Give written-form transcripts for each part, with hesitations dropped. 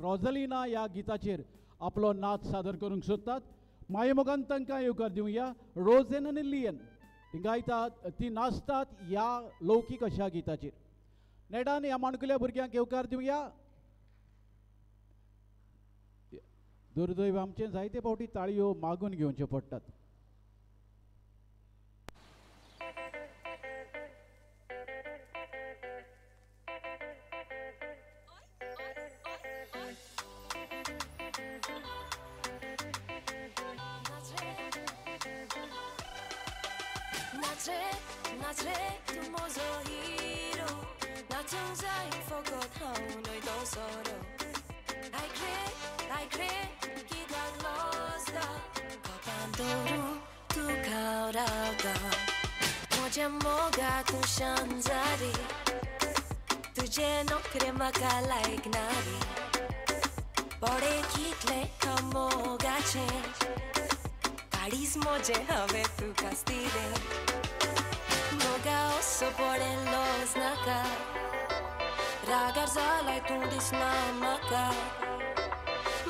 रोजलिना ह्या गीताचेर आपलो नाच सादर करूंक सोदतात. माये मोगान तांकां येवकार दिवया. रोझेन आनी लियन ती गायतात, ती नाचतात ह्या लौकीक अशा गीताचेर. नेटान ह्या माणकुल्या भुरग्यांक येवकार दिवया. दुर्दैव आमचें जायते फावटी ताळयो मागून घेवच्यो पडटात.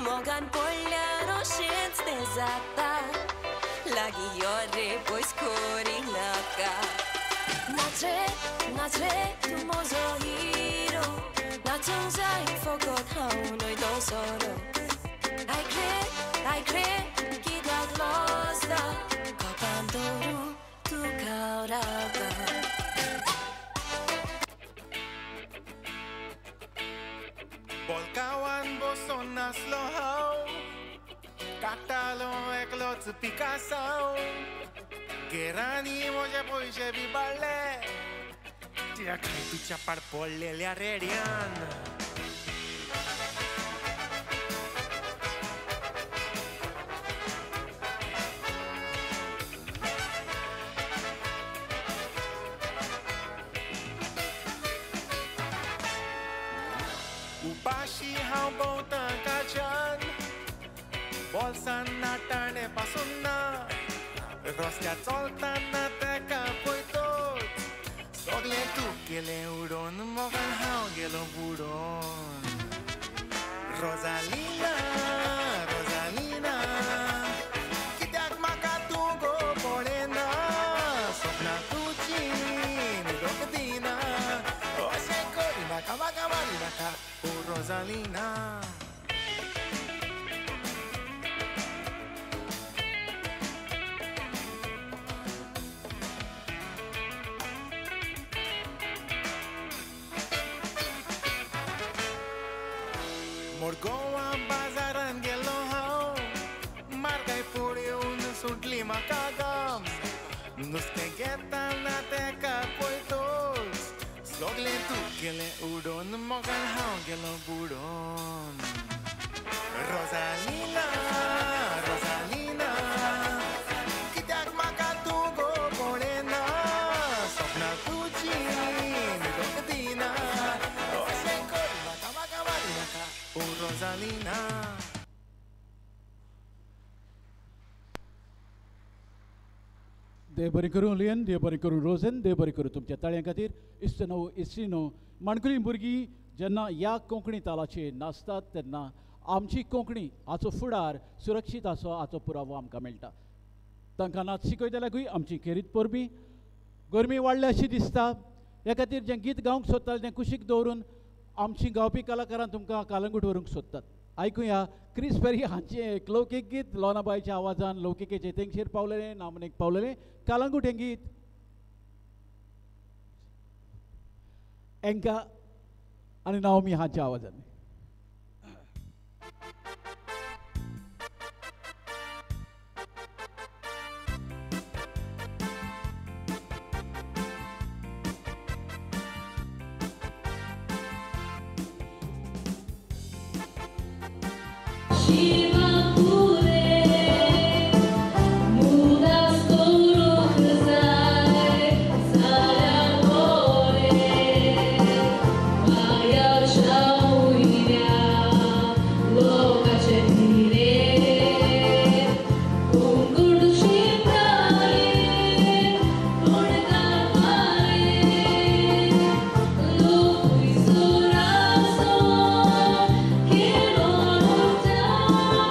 Mogan पडल्यार अशेंच तें जाता, लागीं यो रे पयस. नाचरे नाचरे तूं म्हजो हिरो नाचूंक जाय फकत हांव न्हय दोसरो आयकले आयकले कित्याक लजता कोपान दवरून तुका हांव रावता. बोलकावान बसोन नासलो हांव काडटालो एकलोच पिकासांव गेरांनी म्हजे पयशे बी बाडले त्या खायतूच्या पाड पडलेल्या रेड्यान. उपाशी हांव भोंवतां काच्यान बोल्सान नाटाणे पासून ना रस्त्यार चलतना तेका पळयतच सगळें तूं गेलें उडोवन मोगान हांव गेलो बुडोवन. रोजालिना रोजालिना कित्याक म्हाका तूं गो पळयना सपनां तुजीं न्हिदोंक दिना अशें करिनाका म्हाका मारिनाका ओ रोजालिना. गोवा बाजारान गेलो हांव मार्गाय पळोवन सुटली म्हाका गम नुस्तें घेतना तेका पळयतच सगळें तूं गेलें उडोवन मोगान हांव गेलो बुडोवन. रोजालिना रोजालिना कित्याक म्हाका तूं गो पळयना सपनां तुजीं न्हिदोंक दिना अशें करिनाका म्हाका मारिनाका ओ रोजालिना. देव बरें करूं लियन, देव बरें करूं रोजन, देव बरें करूं तुमच्या ताळयां खातीर. इश्टनो इश्टिनो माणकुलीं भुरगीं जेन्ना ह्या कोंकणी तालाचेर नाचतात तेन्ना आमची कोंकणी हाचो फुडार सुरक्षीत आसा हाचो पुरावो आमकां मेळटा. तांकां नाच शिकयतल्याकूय आमची खेरीत परबीं. गरमी वाडल्या अशी दिसता, ह्या खातीर जें गीत गावंक सोदतालें तें कुशीक दवरून आमची गावपी कलाकारां तुमकां कालंगूट व्हरूंक सोदतात. आयकुया क्रिस पेरी हांचें एक लौकीक गीत लोनाबायच्या आवाजान लौकिकेचे तेंगशेर पावलेलें, नामनेक पावलेलें कालंगूट हें गीत एंका आनी नाओमी हांच्या आवाजान. Quiero luchar.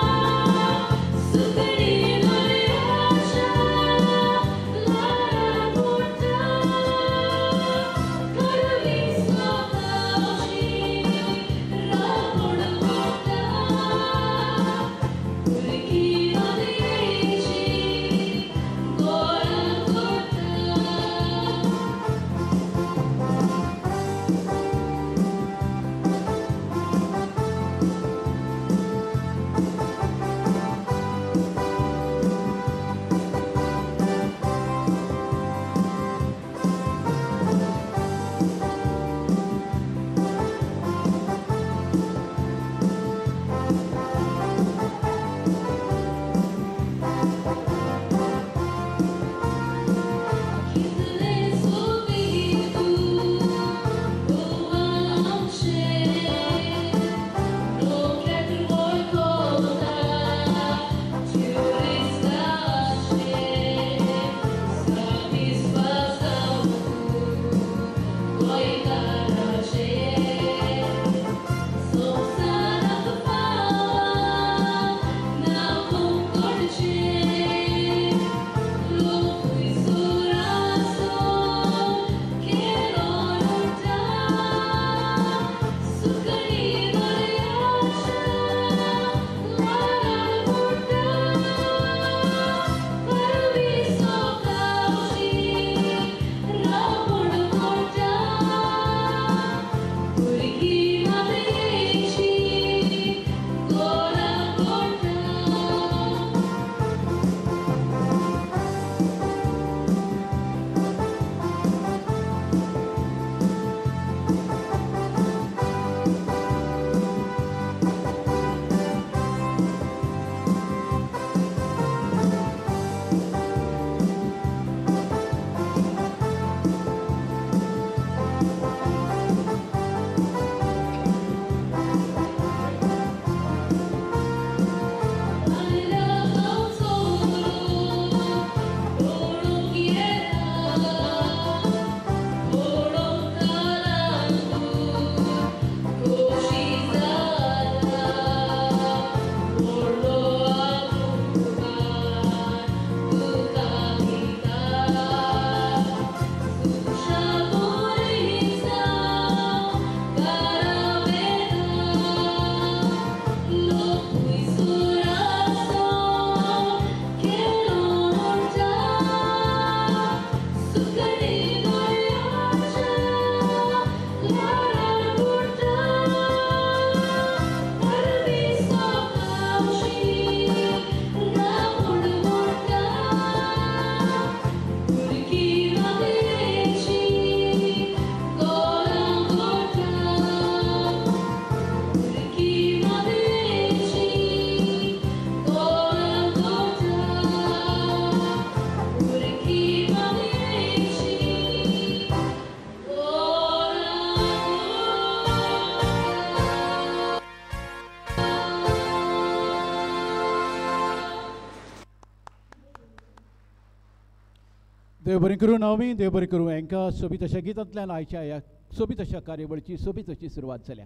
देव बरें करूं नवमी, देव बरें करूं हांकां सोबीत अशा गितांतल्यान आयच्या ह्या सोबीत अशा कार्यावळीची सोबीत अशी सुरवात जाल्या.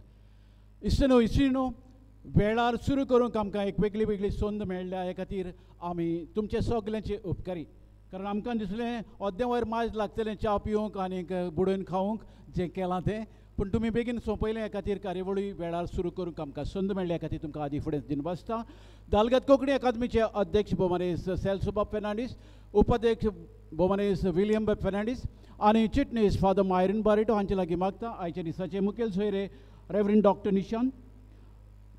इश्टनो इश्टिणो, वेळार सुरू करूंक आमकां एक वेगळी वेगळी संद मेळ्ळ्या हे खातीर आमी तुमचे सगल्यांचे उपकारी. कारण आमकां दिसलें अर्दें वयर मायज लागतलें च्या पिवंक आनीक बुडोवन खावंक जें केलां तें, पूण तुमी बेगीन सोंपयलें हे खातीर कार्यावळी वेळार सुरू करूंक आमकां संद मेळ्ळ्या खातीर तुमकां आदी फुडें दिन वाचता. दालगाद कोंकणी अकादमीचे अध्यक्ष भोवमानेस्त सेल्सोबाब फेर्नांडीस, उपाध्यक्ष भोवमानेस्त विलियम फेर्नांडीस आनी चिटणीस फादर मायरन बारेटो हांचे लागीं मागता. आयच्या दिसाचे मुखेल सोयरे रेवरंड डॉक्टर निशांत,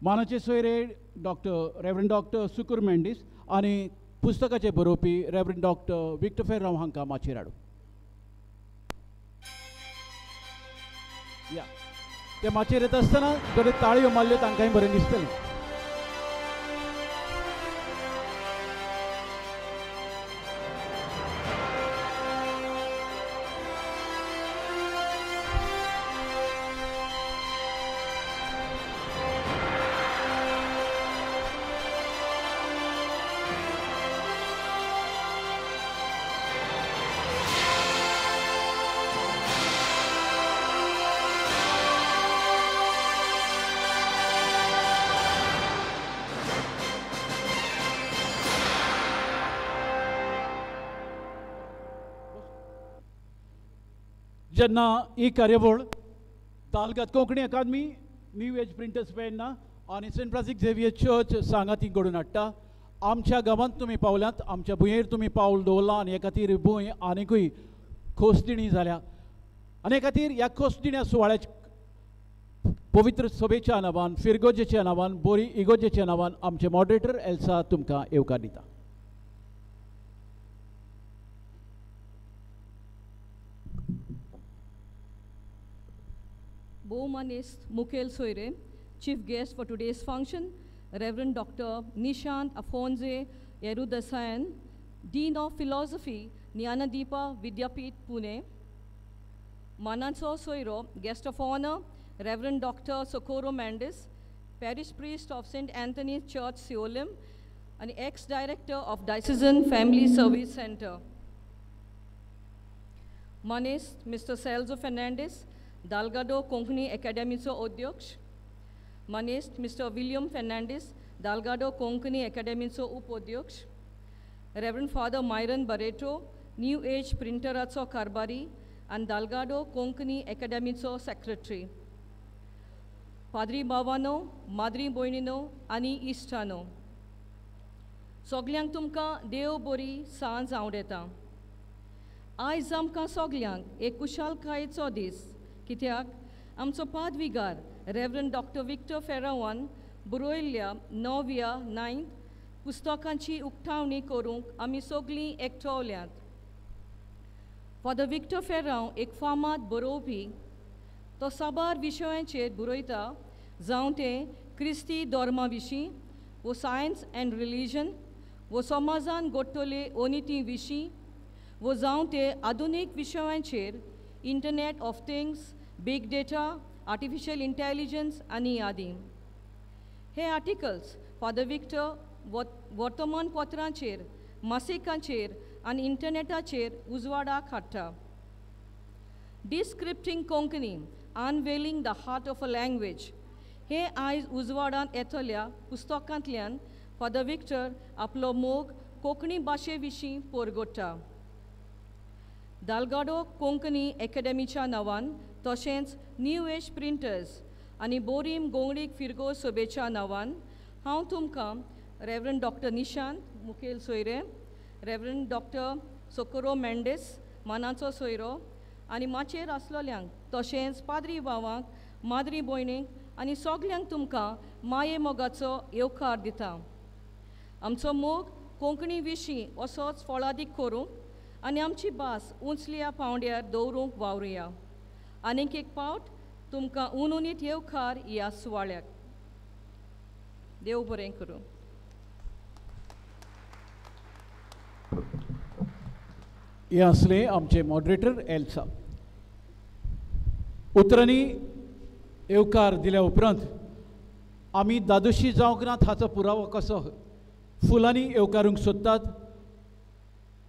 मानाचे सोयरे doctor Reverend doctor Sukur Mendes आनी पुस्तकाचे बरोवपी रेवरंड डॉक्टर विक्टर फेर्रांव हांकां माचयेर हाडूं. या ते माचयेर येता आसतना थोड्यो ताळयो मारल्यो तांकांय बरें दिसतलें. जेन्ना ही कार्यावळ Dalgado Konkani Academy, new age printers Verna आनी सेंट फ्रांसीस झेवियर चर्च सांगाती घडोवन हाडटा. आमच्या गांवांत तुमी पावल्यात, आमच्या भुंयेर तुमी पावल दवरलां आनी हे खातीर भूंय आनिकूय खोसदिणी जाल्या आनी हे खातीर ह्या खोसदिण्या सुवाळ्याच्या पवित्र सभेच्या नांवान, फिरगोजेच्या नांवान, बोरी इगोजेच्या नांवान आमचे मॉडरेटर एल्सा तुमकां येवकार दिता. Bowmanist Mukhel Soire, Chief Guest for today's function, Reverend Dr. Nishant Afonze Yerudasayan, Dean of Philosophy, Jnanadeepa Vidyapeeth, Pune. Mananso Soiro, Guest of Honor, Reverend Dr. Socorro Mendes, Parish Priest of St. Anthony's Church, Siolim, and ex-director of Diocesan Family Service Center. Manes, Mr. Celso Fernandez, Dalgado Konkani अकॅडमीचो अध्यक्ष. मानेस्त mister William Fernandes, दालगाडो Konkani अकॅडमीचो उपाध्यक्ष. Reverend father Myron Barreto, new age प्रिंटराचो कारभारी आनी दालगाडो Konkani अकॅडमीचो secretary. पाद्री बाबानो, माद्री भयणीनो आनी इश्टानो, सगल्यांक तुमकां देव बरी सांज आवडटा. आयज आमकां सगल्यांक एक कुशालकायेचो दीस, कित्याक आमचो पादविगार रेवरंड डॉक्टर विक्टर फेरावान बरयल्ल्या नव्या नायन्थ पुस्तकांची उक्तावणी करूंक आमी सगळीं एकठावल्यात. फादर विक्टर फेरांव एक फामाद बरोवपी, तो साबार विशयांचेर बरयता, जावं तें क्रिस्ती धर्मा विशीं वो सायन्स एंड रिलीजन वो समाजान घडटले अनिती विशीं वो जावं तें आधुनीक विशयांचेर internet of things, big data, artificial intelligence आनी आदी. हे आर्टिकल्स फादर विक्टर वर्तमानपत्रांचेर, मासिकांचेर आनी इंटरनेटाचेर उजवाडाक हाडटा. Descripting Konkani, unveiling the heart of a language हे आयज उजवाडांत येतल्या पुस्तकांतल्यान फादर विक्टर आपलो मोग कोंकणी भाशे विशीं परगट्टा. दालगाडो कोंकणी अकॅडमीच्या नांवान तशेंच न्यू एज प्रिंटर्स आनी बोरीम गोंगडीक फिरगो सभेच्या नांवान हांव तुमकां रेवरंड डॉक्टर निशांत मुखेल सोयरे, रेवरंड डॉक्टर सोकोरो मेंडेस मानाचो सोयरो आनी माचयेर आसलोल्यांक तशेंच पाद्री भावांक, माद्री भयणींक आनी सगल्यांक तुमकां माये मोगाचो येवकार दिता. आमचो मोग कोंकणी विशीं असोच फळादीक करूंक आनी आमची भास उंचल्या पावंड्यार दवरूंक वावरुया. आनीक एक पावट तुमकां उनुनीत येवकार ह्या सुवाळ्याक. देव बरें करूं. हे आसले आमचे मॉडरेटर एल्सा. उतरांनी येवकार दिल्या उपरांत आमी दादोशी जावंक नात हाचो पुरावो कसो फुलांनी येवकारूंक सोदतात.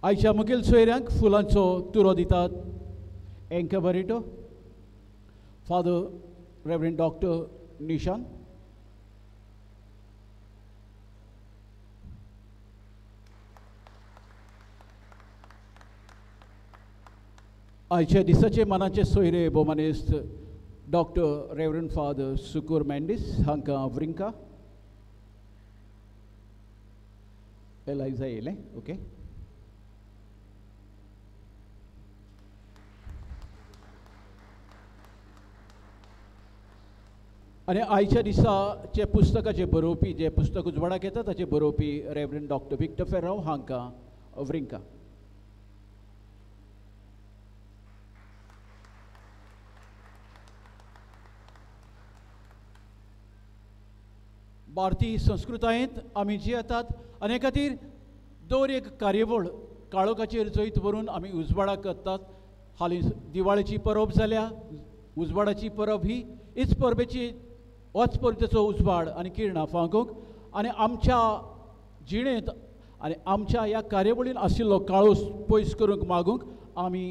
आयच्या मुखेल सोयऱ्यांक फुलांचो तुरो दितात Enka Barreto, father reverend doctor Nishan. आयच्या दिसाचे मनाचे सोयरे भोवमानेस्त doctor reverend father Sukur Mendes हांकां व्रिंका एलायजा येयलें. ओके, आनी आयच्या दिसाचे पुस्तकाचे बरोवपी, जे पुस्तक उजवाडाक येता ताचे बरोवपी रेवरंड डॉक्टर विक्टर फेराव हांकां व्रिंका. भारतीय संस्कृतायेंत आमी जियेतात आनी हे खातीर दर एक कार्यावळ काळोखाचेर जैत व्हरून आमी उजवाडाक करतात. हालीं दिवाळेची परब जाल्या, उजवाडाची परब ही हीच परबेची होच परबेचो उजवाड आनी किरणां फांकूंक आनी आमच्या जिणेंत आनी आमच्या ह्या कार्यावळीन आशिल्लो काळोस पयस करूंक मागूंक आमी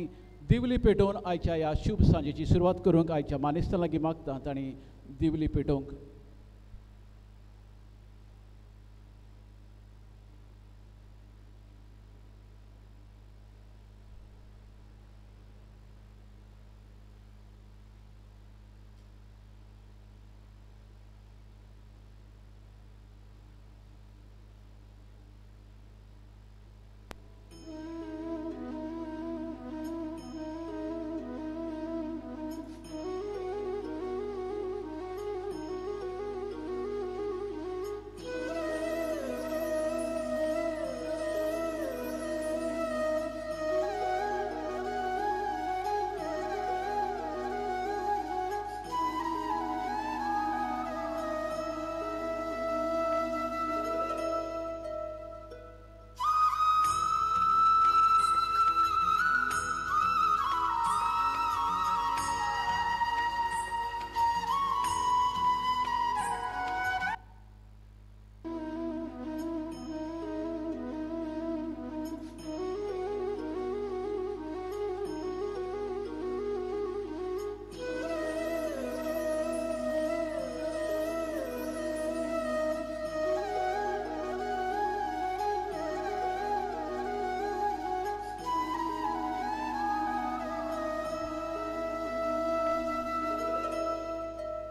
दिवली पेटोवन आयच्या ह्या शुभ सांजेची सुरवात करूंक आयच्या मानेस्तां लागीं मागतात आनी दिवली पेटोवंक.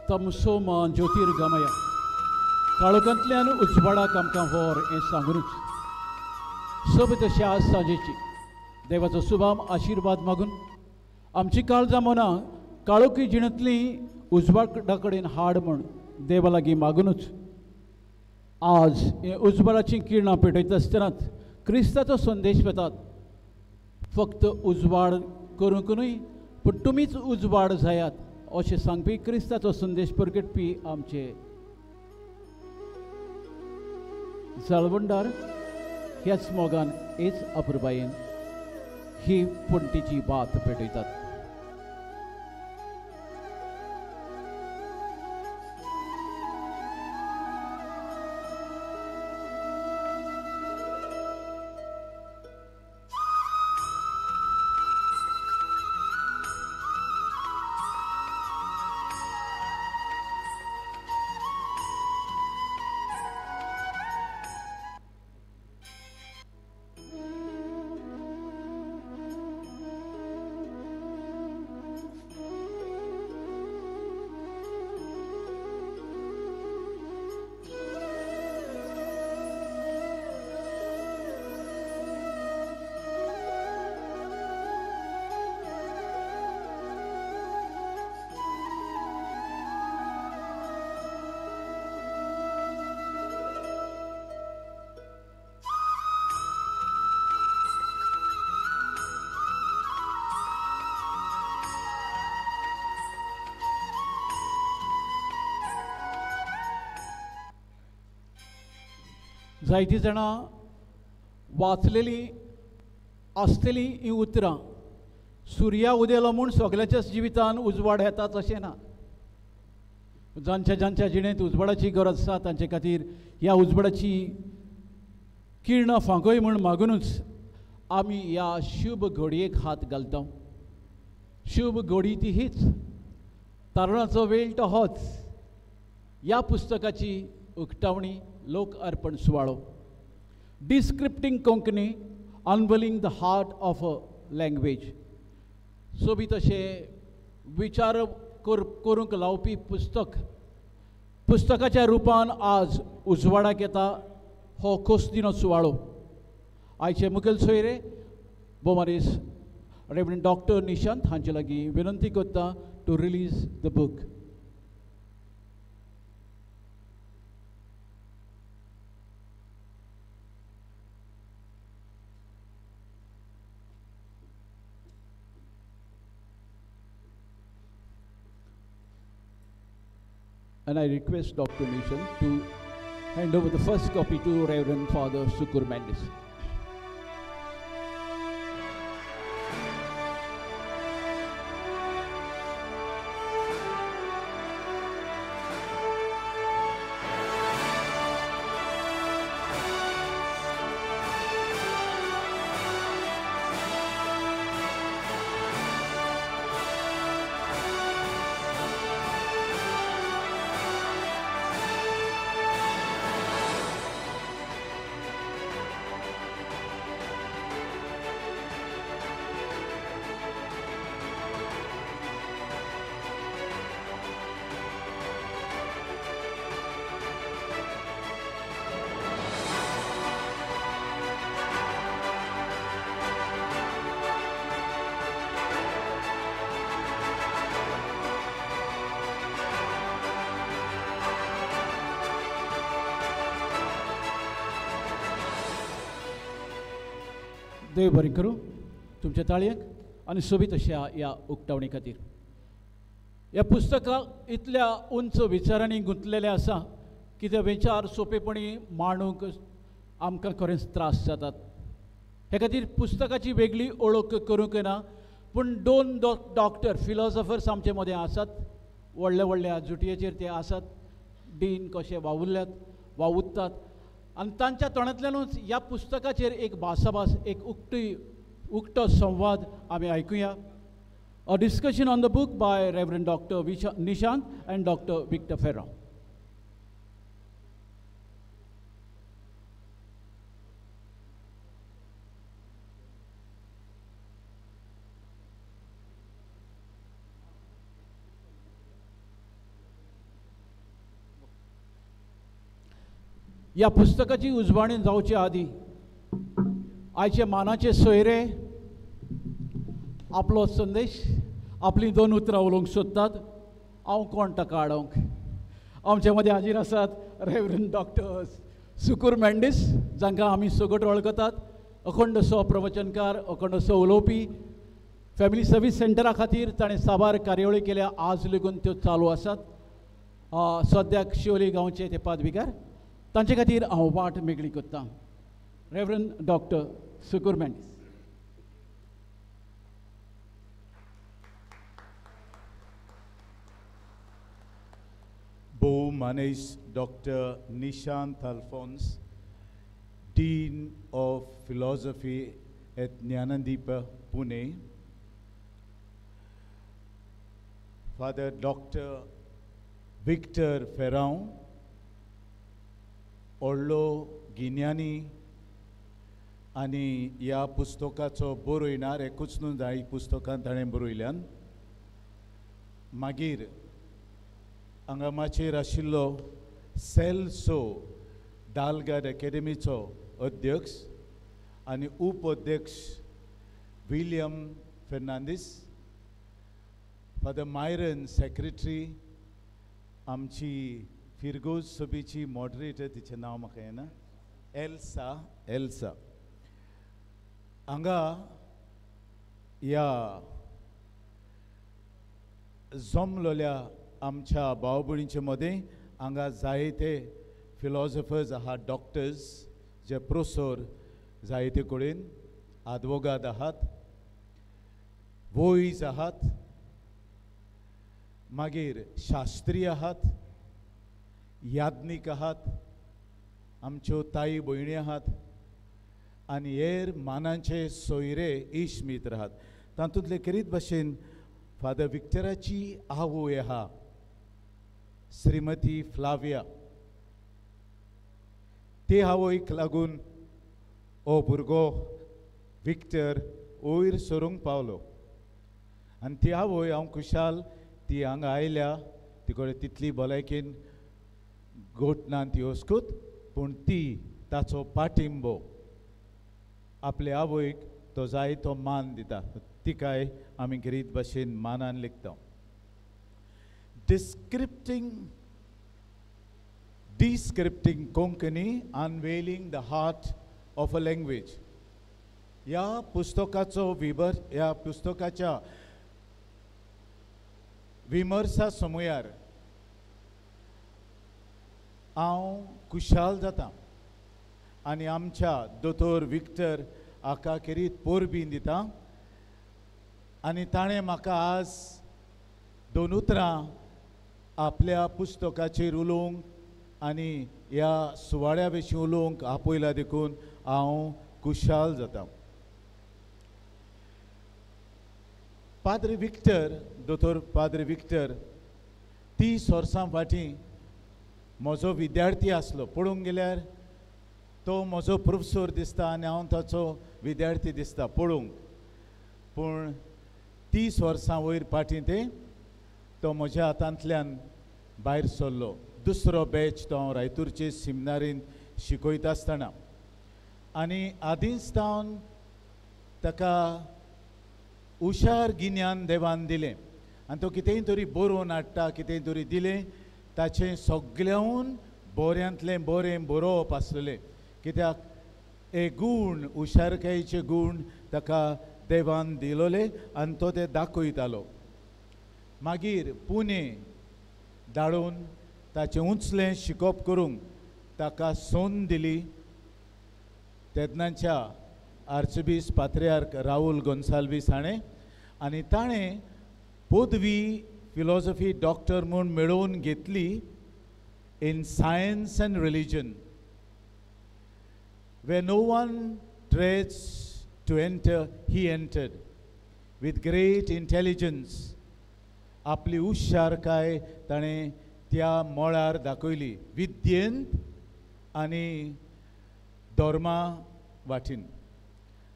तमसोमा ज्योतिर्गमय, काळोखांतल्यान उजवाडाक आमकां व्हर हें सांगूनच सोबत अशा सांजेची देवाचो सुभाम आशिर्वाद मागून आमची काळजां मनां काळोखी जिणेंतली उजवाडा कडेन हाड म्हूण देवा लागीं मागुनूच आज हे उजवाडाचीं किरणां पेटयता आसतनाच क्रिस्ताचो संदेश वेतात. फक्त उजवाड करूंक न्हय पूण तुमीच उजवाड जायात अशें सांगपी क्रिस्ताचो संदेश परगटपी आमचे जाळवणदार ह्याच मोगान हेच अपुरबायेन ही पणटीची बात पेटयतात. जायतीं जाणां वाचलेलीं आसतलीं हीं उतरां. सुर्या उदेलो म्हूण सगळ्यांच्याच जिवितान उजवाड येता तशें ना. जांच्या जांच्या जिणेंत उजवाडाची गरज आसा तांचे खातीर ह्या उजवाडाची किरणां फांकय म्हूण मागुनूच आमी ह्या शुभ घडयेक हात घालता. शुभ घडी ती हीच, तारुणाचो वेळ तो होच. ह्या पुस्तकाची उक्तावणी लोक अर्पण सुवाळो, Descripting Konkani, unveiling the heart of a language. सोबीत अशें विचार करूंक लावपी पुस्तक पुस्तकाच्या रुपान आज उजवाडाक येता. हो खोसदिनो सुवाळो. आयचे मुखेल सोयरे बोमारीस रेवरंड डॉक्टर निशांत हांचे लागीं विनंती करता to release the book. And I request Dr. Nishant to hand over the first copy to Reverend Father Sukur Mendes. देव बरें करूं तुमच्या ताळयेक आनी सोबीत अशा ह्या उक्तावणी खातीर. ह्या पुस्तकाक इतल्या उंच विचारांनी गुंतलेलें आसा की ते विचार सोंपेपणी मांडूंक आमकां खरेंच त्रास जातात. हे खातीर पुस्तकाची वेगळी ओळख करूंक ना, पूण दोन डॉक्टर फिलॉसॉफर्स आमचे मदें आसात, व्हडल्या व्हडल्या जुटयेचेर ते आसात, डीन कशे वावुरल्यात वावुरतात, आनी तांच्या तोंडांतल्यानूच ह्या पुस्तकाचेर एक भासाभास, एक उक्तो संवाद आमी आयकुया. A discussion on the book by Reverend Doctor Nishant and Doctor Victor Ferrao. ह्या पुस्तकाची उजवाणी जावचे आदी आयचे मानाचे सोयरे आपलो संदेश, आपली दोन उतरां उलोवंक सोदतात. हांव कोण ताका आडोवंक? आमचे मदें हाजीर आसात रेवरंड डॉक्टर सुकूर मेंडीस, जांकां आमी सगट वळखतात, अखंड सो प्रवचनकार, अखंड सो उलोवपी. फॅमिली सर्वीस सेंटरा खातीर ताणें साबार कार्यावळी केल्या, आज लेगून त्यो चालू आसात. सद्याक शिवोली गांवचे ते पादविगार, तांचे खातीर हांव वाट मेकळी करतां. Reverend doctor Sukur Mendes. Bo Manesh Dr. Nishant Alphonse, Dean of Philosophy at Jnanadeepa, Pune. Father Dr. Victor Ferrao, व्हडलो गिन्यानी आनी ह्या पुस्तकाचो बरयणार, एकूच न्हू जाय पुस्तकां ताणें बरयल्यान. मागीर हांगा माचयेर आशिल्लो सेल्सो दालगाद एकेडमीचो अध्यक्ष आनी उप अध्यक्ष William Fernandes, father Myron secretary, आमची फिरगोज सभेची मॉडरेटर, तिचें नांव म्हाका येना, एल्सा, एल्सा. हांगा ह्या जमलोल्या आमच्या भाव भयणींचे मदें हांगा जायते फिलॉसॉफर्स आहात, डॉक्टर्स जे प्रोफेसर जायते कडेन, आदवोगाद आहात, वैज आहात, मागीर शास्त्री आहात, याज्ञीक आहात, आमच्यो ताई भयणी आहात. आनी हेर मानाचे सोयरे इश्मीत राहात. तातूंतले खेरीत भाशेन फादर विक्टराची आवय आहा श्रीमती फ्लाविया. ते आवयक लागून हो भुरगो विक्टर वयर सरूंक पावलो आनी ती आवय हांव खुशाल ती हांगा आयल्या. ती कडेन तितली भलायकेन गोट ना ती वस्कूत, पूण ती ताचो पाठिंबो आपले आवयक तो जाय तो मान दिता. तिकाय आमी खेरीत भाशेन मानान लेखता. Descripting Konkani, unveiling the heart of a language ह्या पुस्तकाचो ह्या पुस्तकाच्या विमर्सा समयार हांव खुशाल जाता आनी आमच्या दोतोर विक्टर हाका खेरीत पोरबीन दिता आनी ताणें म्हाका आज दोन उतरां आपल्या पुस्तकाचेर उलोवंक आनी ह्या सुवाळ्या विशीं उलोवंक आपयला देखून हांव खुशाल जाता. पाद्रे विक्टर, दोतोर पाद्रे विक्टर 30 वर्सां फाटीं म्हजो विद्यार्थी आसलो. पळोवंक गेल्यार तो म्हजो प्रोफेसर दिसता आनी हांव ताचो विद्यार्थी दिसता पळोवंक, पूण 30 वर्सां वयर फाटीं ते तो म्हज्या हातांतल्यान भायर सरलो. दुसरो बॅच तो हांव रायतूरचे सिमिनारींत शिकयता आसतना आनी आदींच तावन ताका हुशार गिन्यान देवान दिलें आनी तो कितेंय तरी बरोवन हाडटा, कितेंय तरी दिलें. ताचें सगळ्याहून बऱ्यांतलें बरें बरोवप आसलें, कित्याक हे गूण हुशारकायेचे गूण ताका देवान दिलोले आनी तो ते दाखयतालो. मागीर पुणे धाडून ताचें उंचलें शिकप करूंक ताका संद दिली. तेन्नाच्या आर्चबीस पात्रियार्क राहुल गोन्साल्वीस हाणें आनी ताणें पदवी फिलॉसॉफी डॉक्टर म्हूण मेळोवन घेतली in science and religion. Where no one treads to enter, he entered with great intelligence. आपली हुशारकाय ताणें त्या मळार दाखयली, विद्येंत आनी धर्मा वाटेन.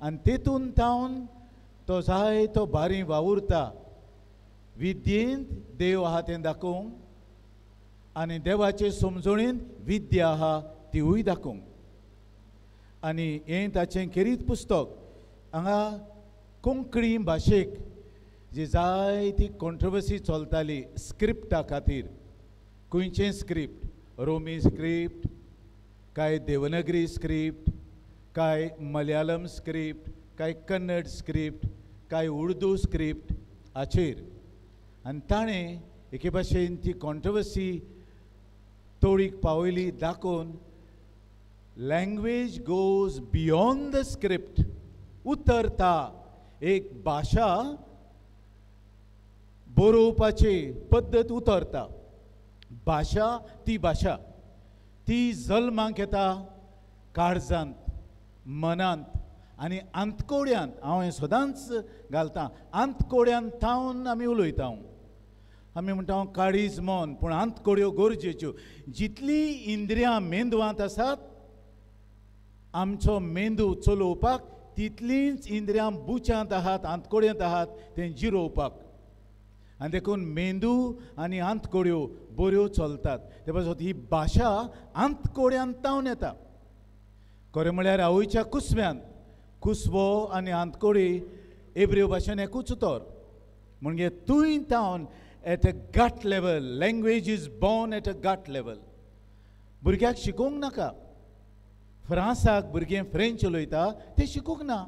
आनी तेतून तावन तो जाय तो बारी वावुरता, विद्येंत देव आहा तें दाखोवंक आनी देवाचे समजणेंत विद्या आहा तिवूय दाखोवंक. आनी हें ताचें खेरीत पुस्तक हांगा कोंकणी भाशेक जी जायती कॉन्ट्रोवर्सी चलताली स्क्रिप्टा खातीर, खंयचें स्क्रिप्ट, रोमी स्क्रिप्ट काय देवनागरी स्क्रिप्ट काय मलयालम स्क्रिप्ट काय कन्नड स्क्रिप्ट काय उर्दू स्क्रिप्ट हाचेर. आनी ताणें एके भाशेन ती कॉन्ट्रोवर्सी तोडीक पावयली दाखोवन language goes beyond the script, उतरता एक भाशा बरोवपाची पद्दत उतरता. भाशा ती भाशा ती जल्माक येता काळजांत, मनांत आनी आंतकोड्यांत. हांव हें सदांच घालतां, आंतकोड्यांत थावन आमी उलयता. आमी म्हणटा काळीज मन, पूण आंतकोड्यो गरजेच्यो. जितली इंद्रियां मेंदवांत आसात आमचो मेंदू चलोवपाक, तितलींच इंद्रियां बुच्यांत आहात, आंतकोड्यांत आहात तें जिरोवपाक. आनी देखून मेंदू आनी आंतकोड्यो बऱ्यो चलतात. ते पासत ही भाशा आंतकोड्यांत तावन येता. खरें म्हळ्यार आवयच्या कुसव्यांत, कुसवो आनी आंतकोडी एब्रेव भाशेन एकूच उतर, म्हणजे थंय तावन at a gut level, language is born at a gut level. भुरग्याक शिकोवंक नाका. फ्रांसाक भुरगें फ्रेंच उलयता तें शिकूंक ना,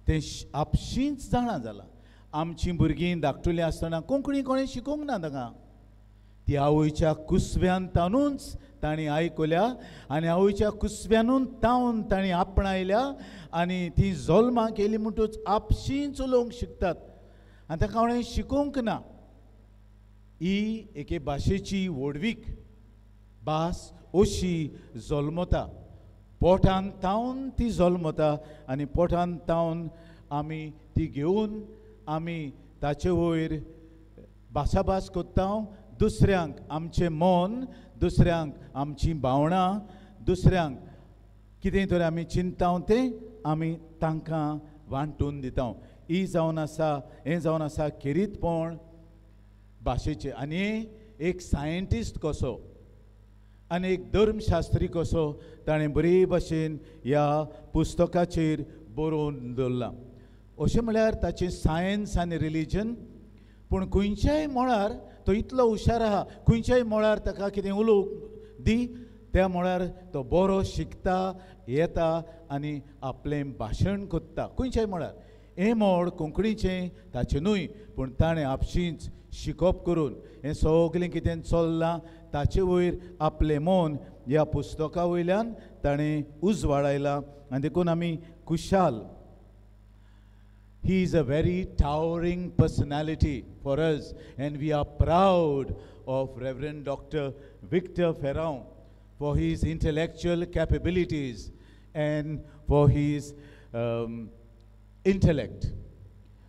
तें आपशींच जाणा जालां. आमचीं भुरगीं धाकटुलीं आसतना कोंकणी कोणें शिकोवंक ना तांकां, ती आवयच्या कुसव्यान तानूच तांणी आयकल्या आनी आवयच्या कुसव्यानून तावन तांणी आपणायल्या आनी ती जल्माक येयली म्हणटूच आपशींच उलोवंक शिकतात आनी तांकां कोणें शिकोवंक ना. ही एके भाशेची व्हडवीक. भास अशी जल्मता, पोटान तावन ती जल्मता आनी पोटान तावन आमी ती घेवन आमी ताचे वयर भासाभास करता. दुसऱ्यांक आमचें मन, दुसऱ्यांक आमचीं भावनां, दुसऱ्यांक कितें तरी आमी चिंतता तें आमी तांकां वांटून दिता. ही जावन आसा, हें जावन आसा खेरीतपण भाशेचें. आनी एक सायंटिस्ट कसो आनी एक धर्मशास्त्री कसो ताणें बरे भाशेन ह्या पुस्तकाचेर बरोवन दवरलां. अशें म्हळ्यार ताचें सायन्स आनी रिलीजन, पूण खंयच्याय मळार तो इतलो हुशार आहा, खंयच्याय मळार ताका कितें उलोवंक दी त्या मळार तो बरो शिकता येता आनी आपलें भाशण करता खंयच्याय मळार. हें मळ कोंकणीचें ताचें न्हय, पूण ताणें आपशींच शिकप करून हें सगळें कितें चल्लां ताचे वयर आपलें मन ह्या पुस्तका वयल्यान ताणें उजवाडायलां. आनी देखून आमी खुशाल. He is a very towering personality for us, and we are proud of Reverend Dr. Victor Ferrao for his intellectual capabilities and for his intellect.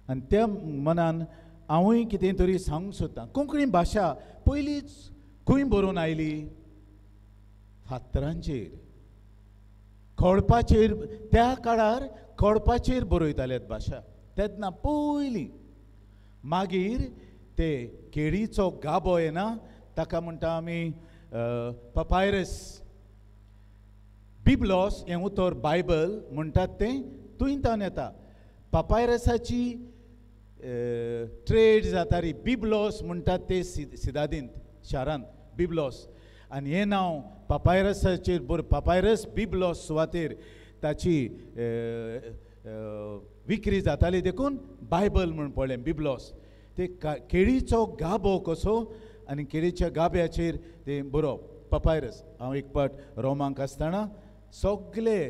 आनी त्या मनान हांवूय कितें तरी सांगूंक सोदतां. कोंकणी भाशा पयलींच खंय बरोवन आयली? फातरांचेर, खडपाचेर. त्या काळार खडपाचेर बरयतालेत भाशा तेन्ना पयलीं. मागीर ते केळीचो गाबो येना ताका म्हणटा आमी पपायरस. बिब्लॉस हें उतर बायबल म्हणटात तें थंयच्यान येता. पपायरसाची ट्रेड जाता री, बिब्लॉस म्हणटात ते सिदादींत शारांत बिब्लॉस. आनी हें नांव पपायरसाचेर बरो, पपायरस बिब्लॉस सुवातेर ताची विक्री जाताली, देखून बायबल म्हूण पडलें बिब्लॉस. ते केळीचो गाबो कसो आनी केळीच्या गाब्याचेर तें बरोवप पपायरस. हांव एक पाट रोमांक आसतना सगळे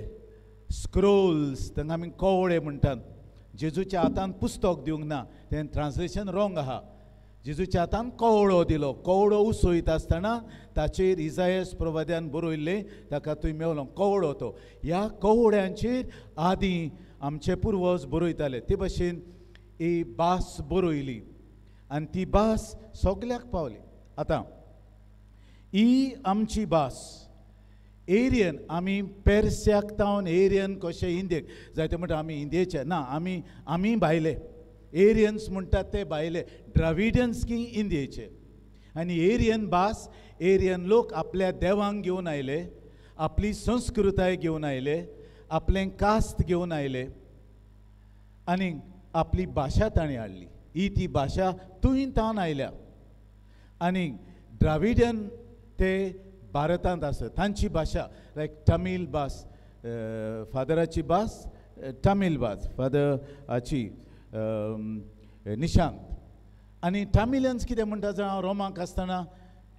स्क्रोल्स, तांकां आमी कवळे म्हणटात, जेजूच्या हातान पुस्तक दिवंक ना, तें ट्रान्सलेशन रोंग आहा. जेजूच्या हातान कवळो दिलो, कवळो उसयता आसतना ताचेर इजायस प्रवाद्यान बरयल्लें ताका थंय मेवलो कवळो तो. ह्या कवळ्यांचेर आदीं आमचे पुर्वज बरयताले, ते भाशेन ही भास बरयली आनी ती भास सगल्याक पावली. आतां ही आमची भास एरियन, आमी पेरस्याक तावन एरियन कशें इंडियेक जायते म्हणटा आमी इंडियेचे ना, आमी आमी भायले एरियन्स म्हणटात ते भायले, द्राविडियन्स की इंडियेचे. आनी एरियन भास, एरियन लोक आपल्या देवांक घेवन आयले, आपली संस्कृताय घेवन आयले, आपलें कास्त घेवन आयले आनी आपली भाशा ताणें हाडली. ही ती भाशा थंय तावन आयल्या. आनी द्राविडियन ते भारतांत आसा, तांची भाशा लायक तमीळ भास, फादराची भास तमीळ भास, फादराची निशांत. आनी तमिलियन्स कितें म्हणटा जाणा, हांव रोमाक आसतना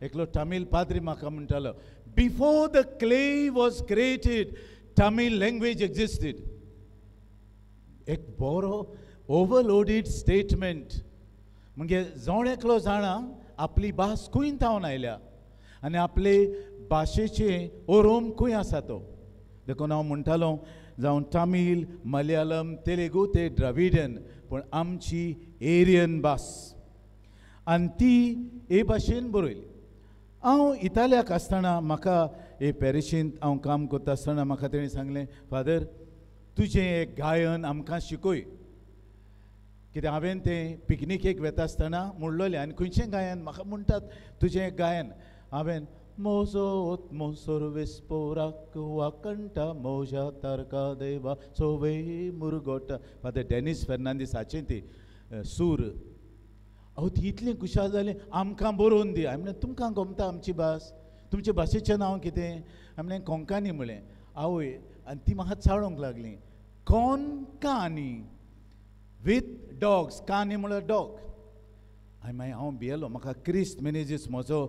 एकलो तमीळ पाद्री म्हाका म्हणटालो, before the clay was created Tamil language existed. एक बरो ओवरलोडेड स्टेटमेंट. म्हणजे जण एकलो जाणा आपली भास खंय तावन आयल्या आनी आपले भाशेचें ओरोम खंय आसा तो. देखून हांव म्हणटालो जावं तमीळ, मलयालम, तेलुगू ते द्राविडियन, पूण आमची एरियन भास आनी ती हे भाशेन बरयली. हांव इतालियाक आसतना म्हाका हे पॅरिशींत हांव काम करता आसतना म्हाका तेणें सांगलें, फादर तुजें एक गायन आमकां शिकय. कित्याक हांवें तें पिकनिकेक वेता आसतना म्हणलोलें आनी खंयचें गायन म्हाका म्हणटात तुजें एक गायन. हांवें मोजो ओत्मो सोर्वेस्पोराक वाकंटा मोजा तारका देवा सोवे मुरगोटा. फादर डॅनीस फेर्नांदीस हाचें ती सूर. अहो ती इतलीं खुशाल जालीं, आमकां बरोवन दी. हांवें म्हणलें तुमकां गमता आमची भास, तुमचे भाशेचें नांव कितें? हांवें म्हणलें कोंकानी म्हणलें. आवय, आनी ती म्हाका चाळोवंक लागली, कोंकानी विथ डॉग्स, कानी म्हळ्यार डॉग. आनी मागीर हांव भियेलो. म्हाका क्रिस्त मिनेजीस म्हजो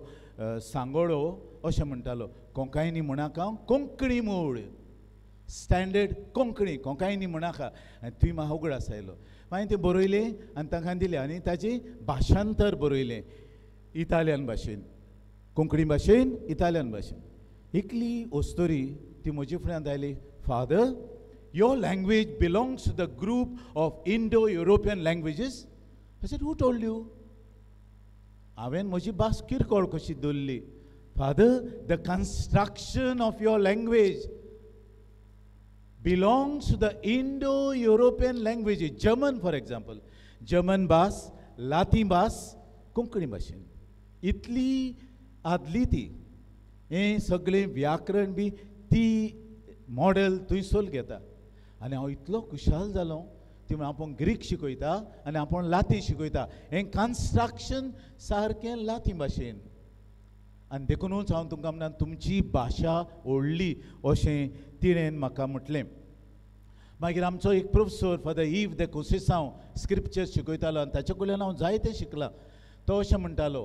सांगोळो अशें म्हणटालो, कोंकायनी म्हणाका कोंकणी मूळ स्टँडर्ड कोंकणी, कोंकायनी म्हणाका. आनी तुवें म्हाका उगडास आयलो. मागीर तें बरयलें आनी तांकां दिलें आनी ताचें भाशांतर बरयलें इतालियन भाशेन, कोंकणी भाशेन, इतालियन भाशेन. एकली ओस्तोरी ती म्हजे फुड्यांत आयली, father, your language belongs to the group of Indo European languages. I said, who told you? हांवें म्हजी भास किरकोळ कशी दवरली. Father, the construction of your language belongs to the Indo-European languages. German, for example. German भास, लातीं भास, कोंकणी भाशेन इतली आदली ती. हें सगळें व्याकरण बी ती मॉडल थंयसर घेता. आनी हांव इतलो खुशाल जालो. ती म्हण आपूण ग्रीक शिकयता आनी आपूण लातीं शिकयता. हें कन्स्ट्रक्शन सारकें लातीं भाशेन. आनी देखुनूच हांव तुमकां म्हणटा तुमची भाशा व्हडली अशें तिणें म्हाका म्हटलें. मागीर आमचो एक प्रोफेसर फादर इव दे कोसेसांव स्क्रिप्चर शिकयतालो आनी ताचे कडल्यान हांव जायतें शिकलां. तो अशें म्हणटालो,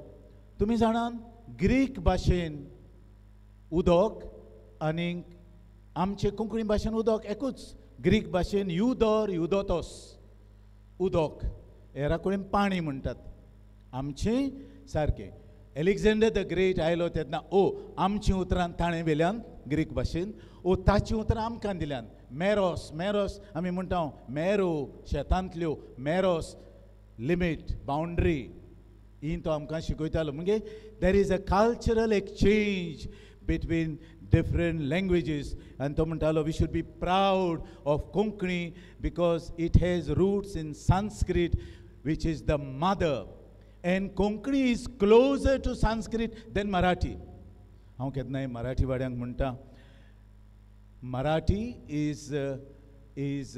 तुमी जाणात ग्रीक भाशेन उदक आनी आमचे कोंकणी भाशेन उदक एकूच. ग्रीक भाशेन युदोर युदोतोस उदक, हेरा कडेन पाणी म्हणटात. आमचें सारकें. एलेक्झांडर the great आयलो तेन्ना ओ आमचीं उतरां ताणें व्हेल्यान ग्रीक भाशेन, ओ ताचीं उतरां आमकां दिल्यान. मेरोस, मेरोस आमी म्हणटा मेरो शेतांतल्यो, मेरोस लिमीट बावंड्री, ही तो आमकां शिकयतालो. म्हणजे there is a cultural exchange between different languages. आनी तो म्हणटालो we should be proud of Konkani because it has roots in Sanskrit which is the mother, and Konkani is closer to Sanskrit than Marathi. हांव केन्नाय मराठी वाड्यांक म्हणटा, Marathi is is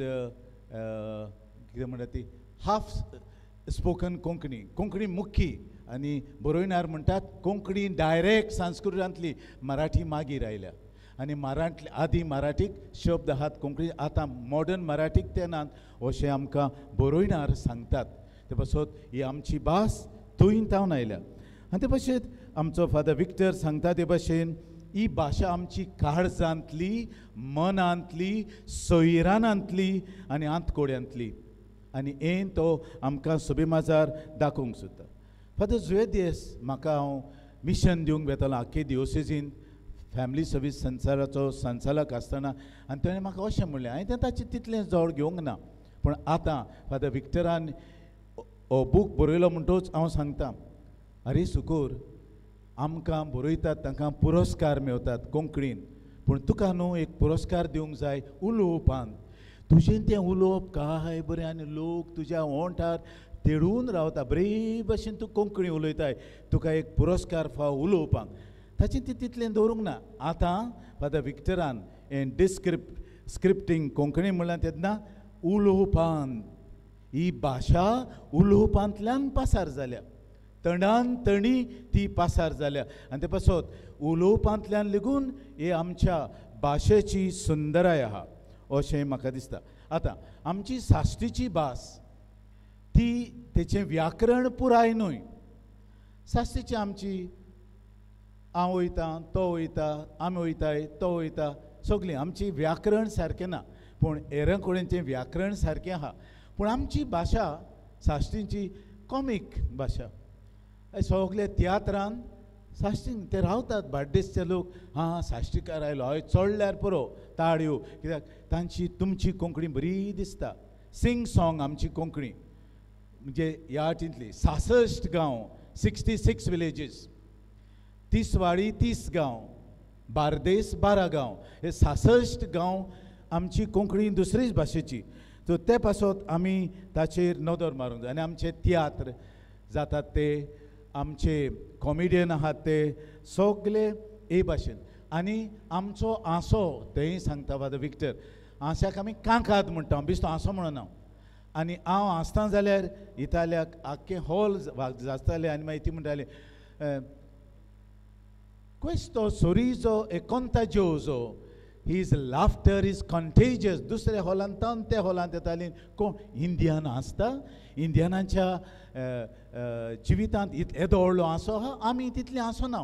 कितें म्हणटा ती half spoken Konkani. Konkani मुख्य आनी बरोयणार म्हणटात कोंकणी डायरेक्ट संस्कृतांतली, मराठी मागीर आयल्या. आनी मराठी आदी मराठीक शब्द आहात कोंकणी, आतां मॉडर्न मराठीक ते नात अशें आमकां बरोयणार सांगतात. ते पासत ही आमची भास थंय तावन आयल्या. आनी ते भाशेन आमचो फादर विक्टर सांगता ते भाशेन ही भाशा आमची काळजांतली, मनांतली, सोयरानांतली आनी आंतकोड्यांतली. आनी हें तो आमकां सभेमाजार दाखोवंक सोदता. फादर जुवेदियस म्हाका हांव मिशन दिवंक वेतालो आख्खे दियोसेजीन फॅमिली सर्वीस संसाराचो संचालक आसतना, आनी ताणें म्हाका अशें म्हणलें, हांवें तें ताचें तितलें जवळ घेवंक ना, पूण आतां फादर विक्टरान हो बूक बरयलो म्हणटूच हांव सांगता, आरे सुकूर आमकां बरयतात तांकां पुरस्कार मेळटात कोंकणीन, पूण तुका न्हू एक पुरस्कार दिवंक जाय उलोवपान. तुजें तें उलोवप काय बरें आनी लोक तुज्या ओंठार तेडून रावता, बरे भशेन तूं कोंकणी उलयताय, तुका एक पुरस्कार फाव उलोवपाक. ताचें ती तितलें दवरूंक ना. आतां फादर विक्टरान हें डिस्क्रिप्ट स्क्रिप्टींग कोंकणी म्हणल्यार तेन्ना उलोवपान ही भाशा उलोवपांतल्यान पासार जाल्या, तणान तणी ती पासार जाल्या. आनी ते पासत उलोवपांतल्यान लेगून हे आमच्या भाशेची सुंदराय आहा अशें म्हाका दिसता. आतां आमची साश्टीची भास ती तेचें व्याकरण पुराय न्हय. साश्टीची आमची हांव वयता, तो वयता, आमी वयताय, तो वयता, सगळीं आमची व्याकरण सारकें ना, पूण हेरां कडेन तें व्याकरण सारकें आहा. पूण आमची भाशा साश्टींची कॉमीक भाशा. सगळे तियात्रान साश्टीन ते रावतात बार्देसचे लोक, हां साश्टीकार आयलो, हय चडल्यार पुरो ताळयो, कित्याक तांची तुमची कोंकणी बरी दिसता. सिंग सॉंग आमची कोंकणी म्हणजे ह्या वाटेंतली 66 गांव, 66 विलेजीस, तिसवाडी 30 गांव, बार्देस 12 गांव, हे 66 गांव आमची कोंकणी दुसरीच भाशेची. सो ते पासत आमी ताचेर नदर मारूंक जाय. आनी आमचे तियात्र जातात ते, आमचे कॉमेडियन आहात ते सगळे ए भाशेन. आनी आमचो आंसो तेंय सांगता फादर विक्टर, आंस्याक आमी कांकाद म्हणटा, बेश्टो आंसो म्हणना. आनी हांव आसता जाल्यार इतालियाक आख्खें हॉल जातालें आनी मागीर ती म्हणटाली, questo sorriso è contagioso, his laughter is contagious. दुसऱ्या हॉलांत तावन त्या हॉलांत येताली कोण इंडियन आसता, इंडियनांच्या जिवितांत येदो व्हडलो आंसो आहा, आमी तितलें आसना.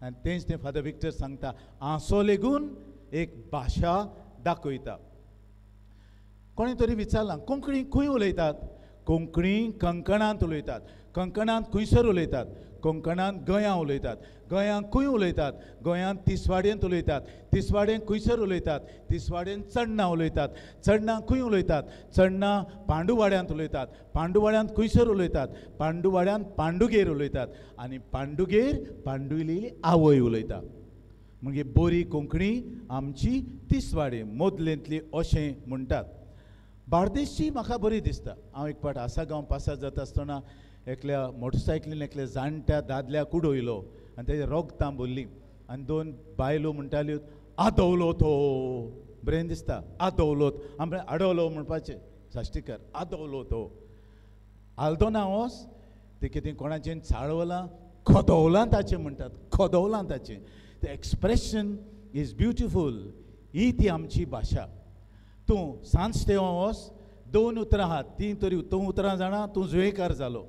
आनी तेंच तें फादर विक्टर सांगता, आंसो लेगून एक भाशा दाखयता. कोणें तरी विचारलां कोंकणी खंय उलयतात? कोंकणी कंकणांत उलयतात, कंकणांत खुंयसर उलयतात, कोंकणांत गोंयां उलयतात, गोंयांत खंय उलयतात, गोंयांत तिसवाडेंत उलयतात, तिसवाडेंत खुंयसर उलयतात, तिसवाडेंत चडणां उलयतात, चडणां खंय उलयतात, चडणां पांडुवाड्यांत उलयतात, पांडुवाड्यांत खुंयसर उलयतात, पांडुवाड्यांत पांडुगेर उलयतात आनी पांडुगेर पांडुली आवय उलयता. मागीर बरी कोंकणी आमची तिसवाडे मोदलेंतली अशें म्हणटात. बार्देशची म्हाका बरी दिसता. हांव एक पाट आसागांव पासार जाता आसतना एकल्या मोटरसायकलीन एकल्या जाणट्या दादल्याक उडयलो आनी तेजे रोगतां भरलीं आनी दोन बायलो म्हणटाल्यो आदवलो तो, बरें दिसता आदवलो, आमकां आडवलो म्हणपाचें साश्टीकर, आदवलो तो आल्दोना वोस तें कितें कोणाचें चाळवलां खोदवलां ताचें म्हणटात, खोदवलां ताचें. The expression is beautiful. ही ती आमची भाशा. तूं सांजतेवा वोस, दोन उतरां आहात तीं तरी तूं उतरां जाणा, तूं जुवेकार जालो.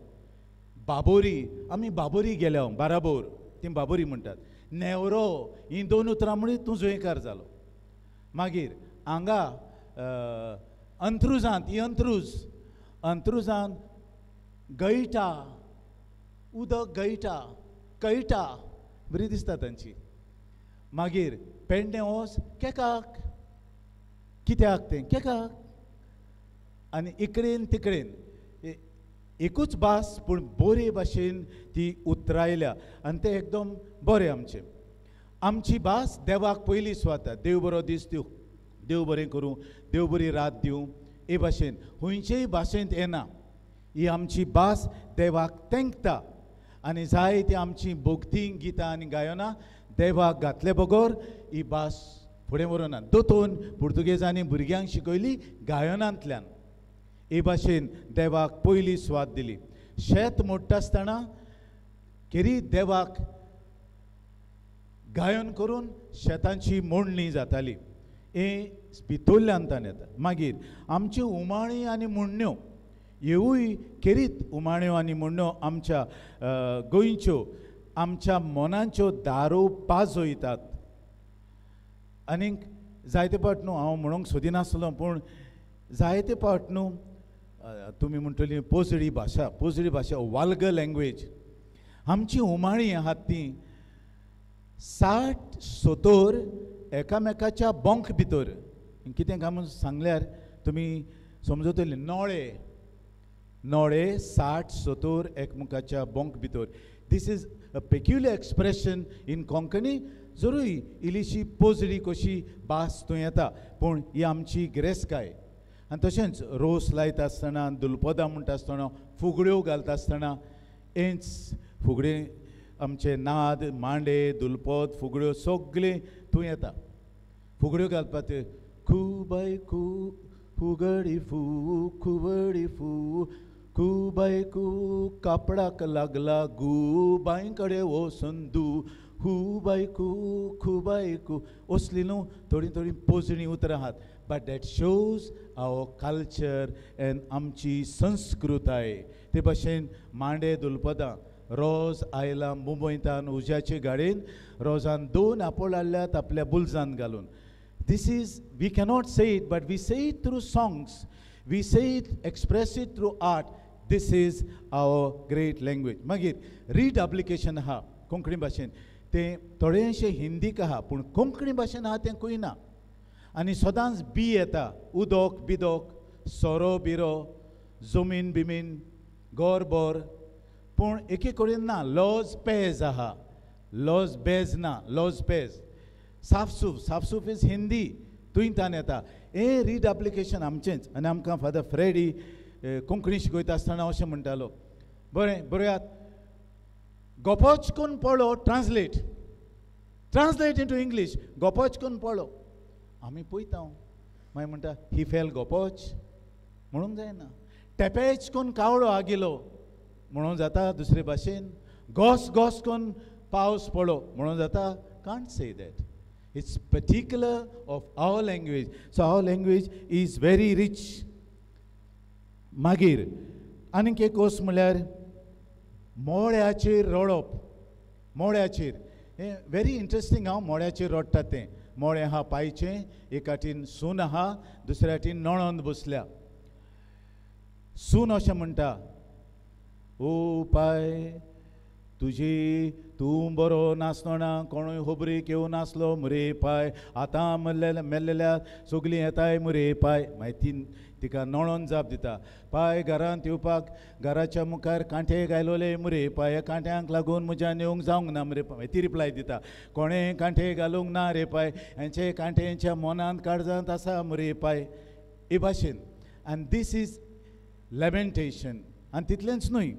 बाबोरी, आमी बाबोरी गेल्या, बाराबोर, ती बाबोरी म्हणटात. नेवरो, हीं दोन उतरां म्हळी तूं जुवेकार जालो. मागीर हांगा अंत्रुजांत, ही अंत्रुज, अंत्रुजांत गळटा, उदक गळटा, कळटा, बरी दिसता तांची. मागीर पेडणे वोस केकाक, कित्याक तें केकाक. आनी इकडेन तिकडेन एकूच भास पूण बरे भाशेन ती उतरायल्या आनी तें एकदम बरें आमचें. आमची भास देवाक पयली सुवात. देव बरो दीस दिवं, देव बरें करूं, देव बरी रात दिवं, हे भाशेन खंयचेय भाशेंत येना. ही आमची भास देवाक तेंकता आनी जाय ती आमची भक्ती गितां आनी गायनां देवाक घातले बगर ही भास फुडें व्हरूना. दोतोन पुर्तुगेजांनी भुरग्यांक शिकयली गायनांतल्यान. हे भाशेन देवाक पयली सुवात दिली. शेत मोडटा आसतना केरी देवाक गायन करून शेतांची मोडणी जाताली. हें भितरल्यान ताण येता. मागीर आमच्यो उमाळी आनी म्हणण्यो, ह्योवूय खेरीत उमाण्यो आनी म्हणण्यो आमच्या गोंयच्यो, आमच्या मनाच्यो दारो पाजयतात. आनीक जायते पाट न्हू हांव म्हणूंक सोदिनासलो, पूण जायते पाट न्हू तुमी म्हणटली पोजडी भाशा, पोजडी भाशा, वाल्गर लँग्वेज. आमची उमाळी आहात ती 60-70 एकामेकाच्या बोंक भितर. कितें काय म्हूण सांगल्यार तुमी समजतली. नोळे, नोळे 60-70 एकमेकाच्या बोंक भितर. This is a peculiar expression in Konkani. जरूय इल्लीशी पोजडी कशी भास थंय येता, पूण ही आमची गिरेस्तकाय. आनी तशेंच रोस लायता आसतना, दुलपदां म्हणटा आसतना, फुगड्यो घालता आसतना, हेंच फुगडे आमचे नाद, मांडे, दुलपद, फुगड्यो सगळें थंय येता. फुगड्यो घालपाक खूबाय खू फुगडी फू खुबडी फू खूबाय कू कापडाक लागला गू बांय कडेन वचून दू हू बायकू खुबायकू, असली न्हू थोडीं थोडीं पोजणी उतरां आहात. But that shows our culture and आमची संस्कृताय. ते भाशेन मांडे दुलपदां, रोज आयला मुंबयंतान उज्याचे गाडयेन, रोजान 2 आपोल हाडल्यात आपल्या बुलजान घालून. This is, we cannot say it, but we say it through songs, we say it, express it through art. This is our great language. मागीर रीड एप्लिकेशन आहा कोंकणी भाशेन, तें थोडेंशें हिंदीक आहा पूण कोंकणी भाशेन आहा तें खंय ना. आनी सदांच बी येता, उदक बिदक, सोरो बिरो, जमीन बिमीन, गोर बोर, पूण एके कडेन ना. लॉज पेज आहा, लॉज बेज ना, लॉज पेज. साफसूफ, साफसूफ is Hindi, थंय तान येता. हें रीड एप्लिकेशन आमचेंच. आनी आमकां फादर फ्रेडी कोंकणी शिकयता आसतना अशें म्हणटालो, बरें बरयात, गोपोच कोन पळो, ट्रान्सलेट, ट्रान्सलेट इंटू इंग्लीश, गोपोच कोन पळो. आमी पळयता, मागीर म्हणटा ही फेल गोपोच म्हणूंक जायना. टेपेच कोन कावळो आगिलो म्हणून जाता दुसरे भाशेन. गोस गोस कोन पावस पडो म्हणून जाता. Can't say that. It's particular of our language. So our language is very rich. मागीर आनीक एक वस्त म्हणल्यार मोळ्याचेर रडप. मोळ्याचेर हें व्हेरी इंट्रस्टींग. हांव मोळ्याचेर रडटा तें. मोळें आहा पायचें, एका हातीन सून आहा, दुसऱ्या हातीन नणंद बसल्या. सून अशें म्हणटा, ओ पाय तुजी तूं बरो नासलो कोणूय होबरीक येवन नासलो मुरे पाय, आतां मेल्लेल्या सगलीं येताय मुरे पाय. मागीर ती तिका नोळोन जाप दिता, पाय घरांत येवपाक घराच्या मुखार कांटे घायलोले मुरे पाय, ह्या कांट्यांक लागून म्हज्यान येवंक जावंक ना मुरे पाय. ती रिप्लाय दिता, कोणें कांटे घालूंक ना रे पाय, हेंचे कांटे हेंच्या मनांत काळजांत आसा मुरे पाय. हे भाशेन आनी these is lamentation. आनी तितलेंच न्हय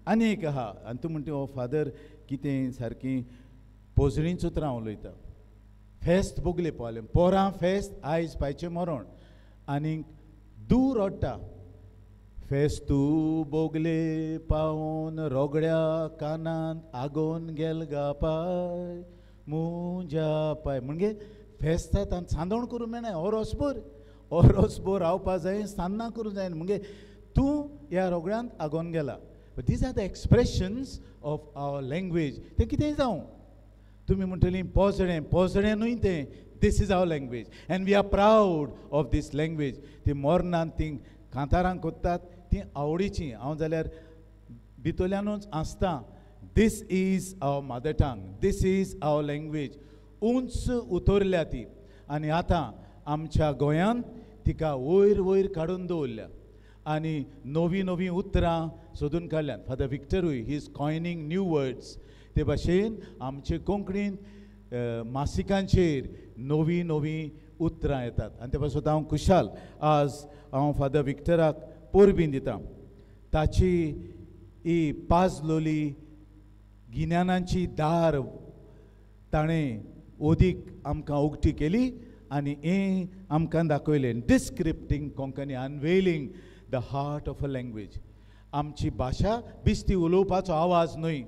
आनी एक आहा. आनी तूं म्हणटा हो फादर कितें सारकी पोजडींच उतरां उलयता. फेस्त बोगले पावलें पोरां फेस्त आयज पायचें मरण आनी दूर रडटा. फेस्तू बोगले पावोन रोगड्या कानांत आगोन गेल गा पाय मुज्या पाय. म्हणजे फेस्तांत आनी सांदोण करूं मेळना, ओरोसभर ओरोसभर रावपा जाय, सान्नां करूं जाय. म्हणजे तूं ह्या रोगड्यांत आगोन गेला. But these are the expressions of our language. तें कितेंय जावं, तुमी म्हणटलीं पोजडें, पोजडें न्हय तें. This is our language and we are proud of this language. ती मोरनान तीं कांतारां कोत्तात तीं आवडीचीं. हांव जाल्यार भितरल्यानूच आसता. This is our mother tongue, this is our language. उंच उतरल्या ती आनी आतां आमच्या गोंयांत तिका वयर वयर काडून दवरल्या आनी नवीं नवीं उतरां सोदून काडल्यात. फादर विक्टरूय he is coining new words. ते भाशेन आमचे कोंकणींत मासिकांचेर नवीं नवीं उतरां येतात आनी ते पासून हांव खुशाल. आज हांव फादर विक्टराक परबीं दितां. ताची ही पाजलोली गिन्यानाची दार ताणें ओदीक आमकां उक्ती केली आनी हें आमकां दाखयलें. Descripting Konkani, unveiling the heart of a language. आमची भाशा बिस्ती उलोवपाचो आवाज न्हय,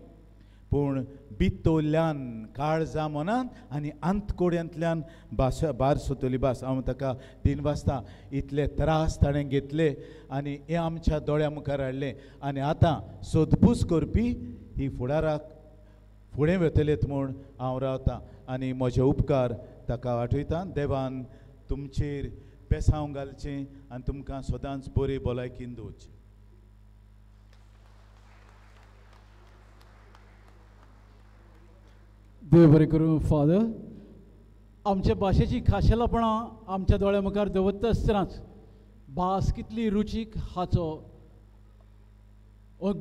पूण भितरल्यान काळजा मनान आनी आंतकोड्यांतल्यान भाशा भार सोदतली भास. हांव ताका दिनवासता, इतले त्रास ताणें घेतले आनी हें आमच्या दोळ्या मुखार हाडलें आनी आतां सोदपूस करपी ही फुडाराक फुडें वतलेत म्हूण हांव रावतां आनी म्हजे उपकार ताका आठयता. देवान तुमचेर बेसांव घालचें आनी तुमकां सदांच बरी भलायकीन दवरचें. देव बरें करूं फादर. आमच्या भाशेची खाशेलपणां आमच्या दोळ्या मुखार दवरता आसतनाच भास कितली रुचीक हाचो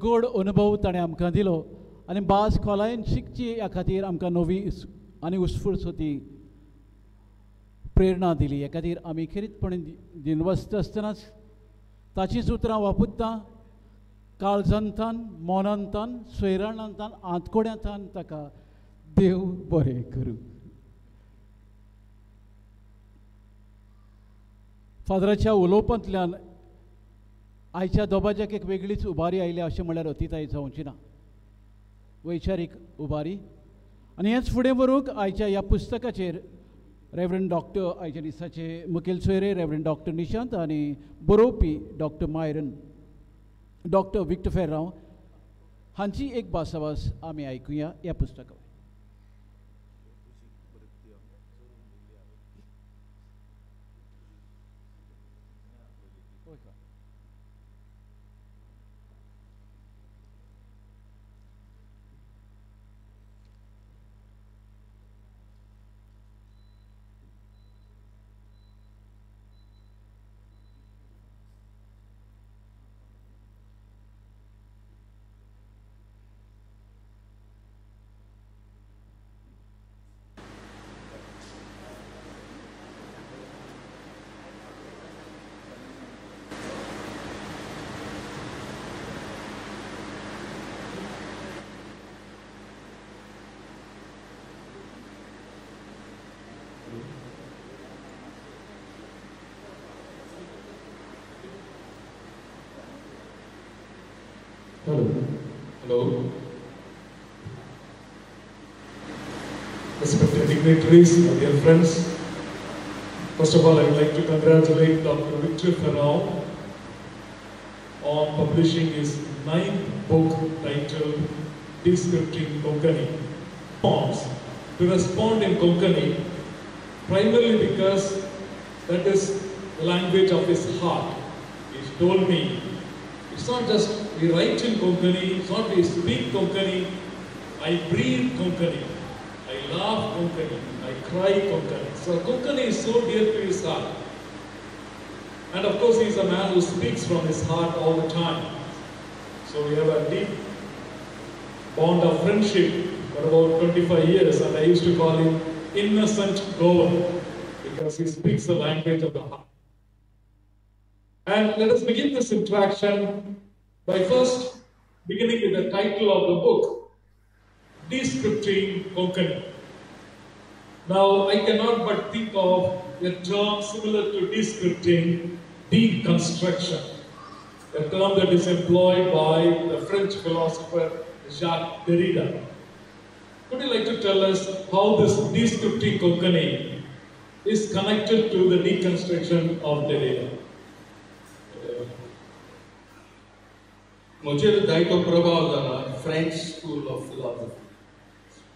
गोड अनुभव ताणें आमकां दिलो आनी भास खोलायेन शिकची ह्या खातीर आमकां नवी आनी उत्स्फूर्त ती प्रेरणा दिली. ह्या खातीर आमी खेरीतपणे दिनवासता आसतनाच ताचींच उतरां वापरता, काळजांतान, मनांतान, सोयराणांतान, आंतकोड्यांतान ताका देव बरें करूं. फादराच्या उलोवपांतल्यान आयच्या दोबाज्याक एक वेगळीच उबारी आयल्या अशें म्हणल्यार अतिताय जावची ना, वैचारीक उबारी. आनी हेंच फुडें व्हरूंक आयच्या ह्या पुस्तकाचेर रेवरंड डॉक्टर आयच्या दिसाचे मुखेल सोयरे रेवरंड डॉक्टर निशांत आनी बरोवपी doctor Myron doctor Victor Ferrao हांची एक भासाभास आमी आयकुया ह्या पुस्तका. Hello. Hello. Respected dignitaries, my dear friends, first of all, I would like to congratulate Dr. Victor Ferrao on publishing his 9th book titled Descripting Konkani. Forms to respond in Konkani primarily because that is the language of his heart. He told me It's not just we write in Konkani, it's not we speak Konkani, I breathe Konkani, I laugh Konkani, I cry Konkani. So Konkani is so dear to his heart. And of course, he is a man who speaks from his heart all the time. So we have a deep bond of friendship for about 25 years, and I used to call him Innocent Goan, because he speaks the language of the heart. And let us begin this interaction by first beginning with the title of the book, Descripting Konkani. Now, I cannot but think of a term similar to descripting, deconstruction, a term that is employed by the French philosopher Jacques Derrida. Would you like to tell us how this descripting Konkani is connected to the deconstruction of Derrida? म्हजेर जायतो प्रभाव जाला French school of philosophy.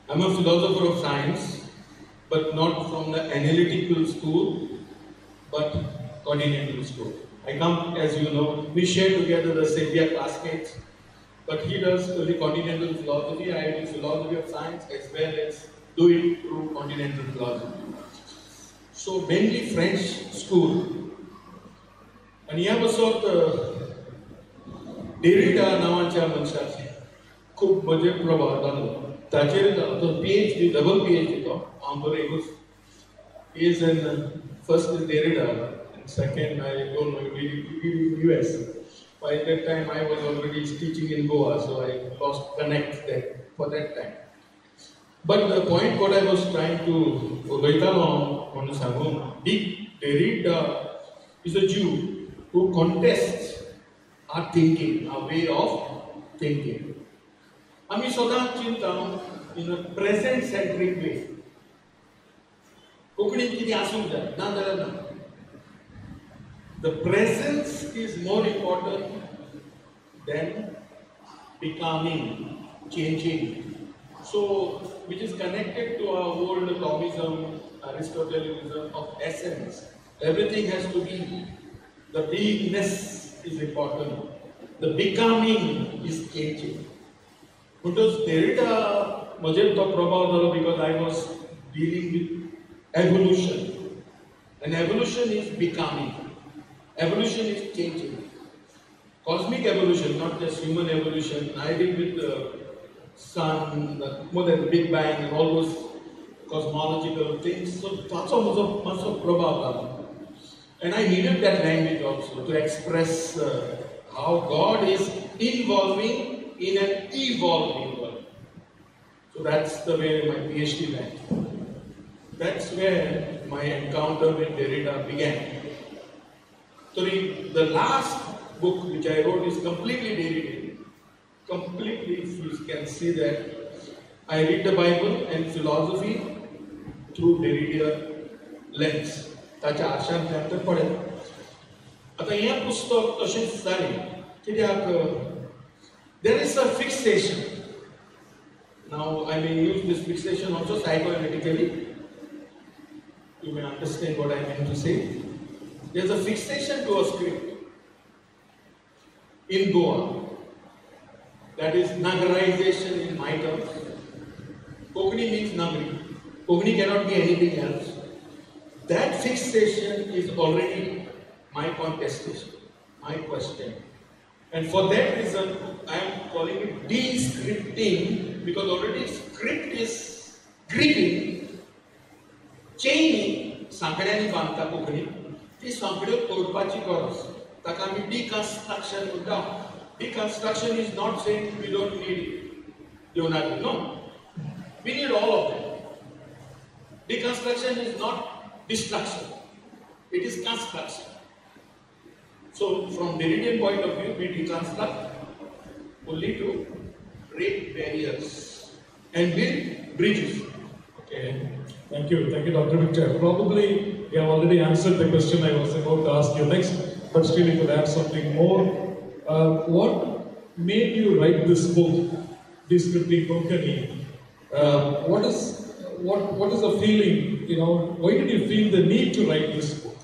I am a philosopher of science, but not from the analytical school, but continental school. I come, as you know, we share together the Sevilla classmates, but he does only continental philosophy, I do philosophy of science as well as do it through continental philosophy. So mainly French school. आनी ह्या बसत Derrida नांवाच्या मनशाचे खूब म्हजेर प्रभाव जालो. ताचेर तो PhD, double PhD तो, हांव बरो एकूच. He is in, first is Derrida, and second, I don't know, in US. By that time, I was already teaching in Goa, so I lost connect that for that time. But the point what I was trying to उलयतालो म्हणून सांगूंक, Derrida is a Jew who contests our thinking, our way of thinking. आमी सदांच चिंता in a present centric way. कोंकणींत कितें आसूंक जाय, ना जाल्यार ना. The presence is more important than becoming, changing. So, which is connected to our old Thomism, Aristotelianism of essence. Everything has to be. The beingness is important. The becoming is changing. Because Derrida, म्हजेर तो प्रभाव जालो because I was dealing with evolution. And evolution is becoming. Evolution is changing. Cosmic evolution, not just human evolution. I deal with the sun, more than the Big Bang and all those cosmological things. So ताचो म्हजो मातसो प्रभाव जालो. And I needed that language also to express how God is involving in an evolving world. So that's the way my PhD went. That's where my encounter with Derrida began. So the last book which I wrote is completely Derrida. Completely, if you can see that, I read the Bible and philosophy through Derrida lens. ताच्या आरशांतल्यान तर पळयता. आतां हें पुस्तक तशेंच जालें कित्याक there is a fixation. Now I may use this fixation also psychoanalytically. You may understand what I mean to say. There is a fixation to a script in Goa. That is Nagarization in my terms. Konkani means Nagari. Konkani cannot be anything else. That fixation is already my contestation, my question. And for that reason, I am calling it descripting, because already script is gripping, chaining, सांकड्यांनी बांदता कोंकणी, ती सांकड्यो तोडपाची गरज. ताका आमी deconstruction म्हणटा. Deconstruction is not saying we don't need Devanagari. No, we need all of them. Deconstruction is not destruction, it is construction. So from Derridian point of view, we deconstruct only to break barriers and build bridges. Okay, thank you, Dr. Victor. Probably you have already answered the question I was about to ask you next, but still you could add something more. What made you write this book, Descripting Konkani? What is the feeling, you know, why did you feel the need to write this book?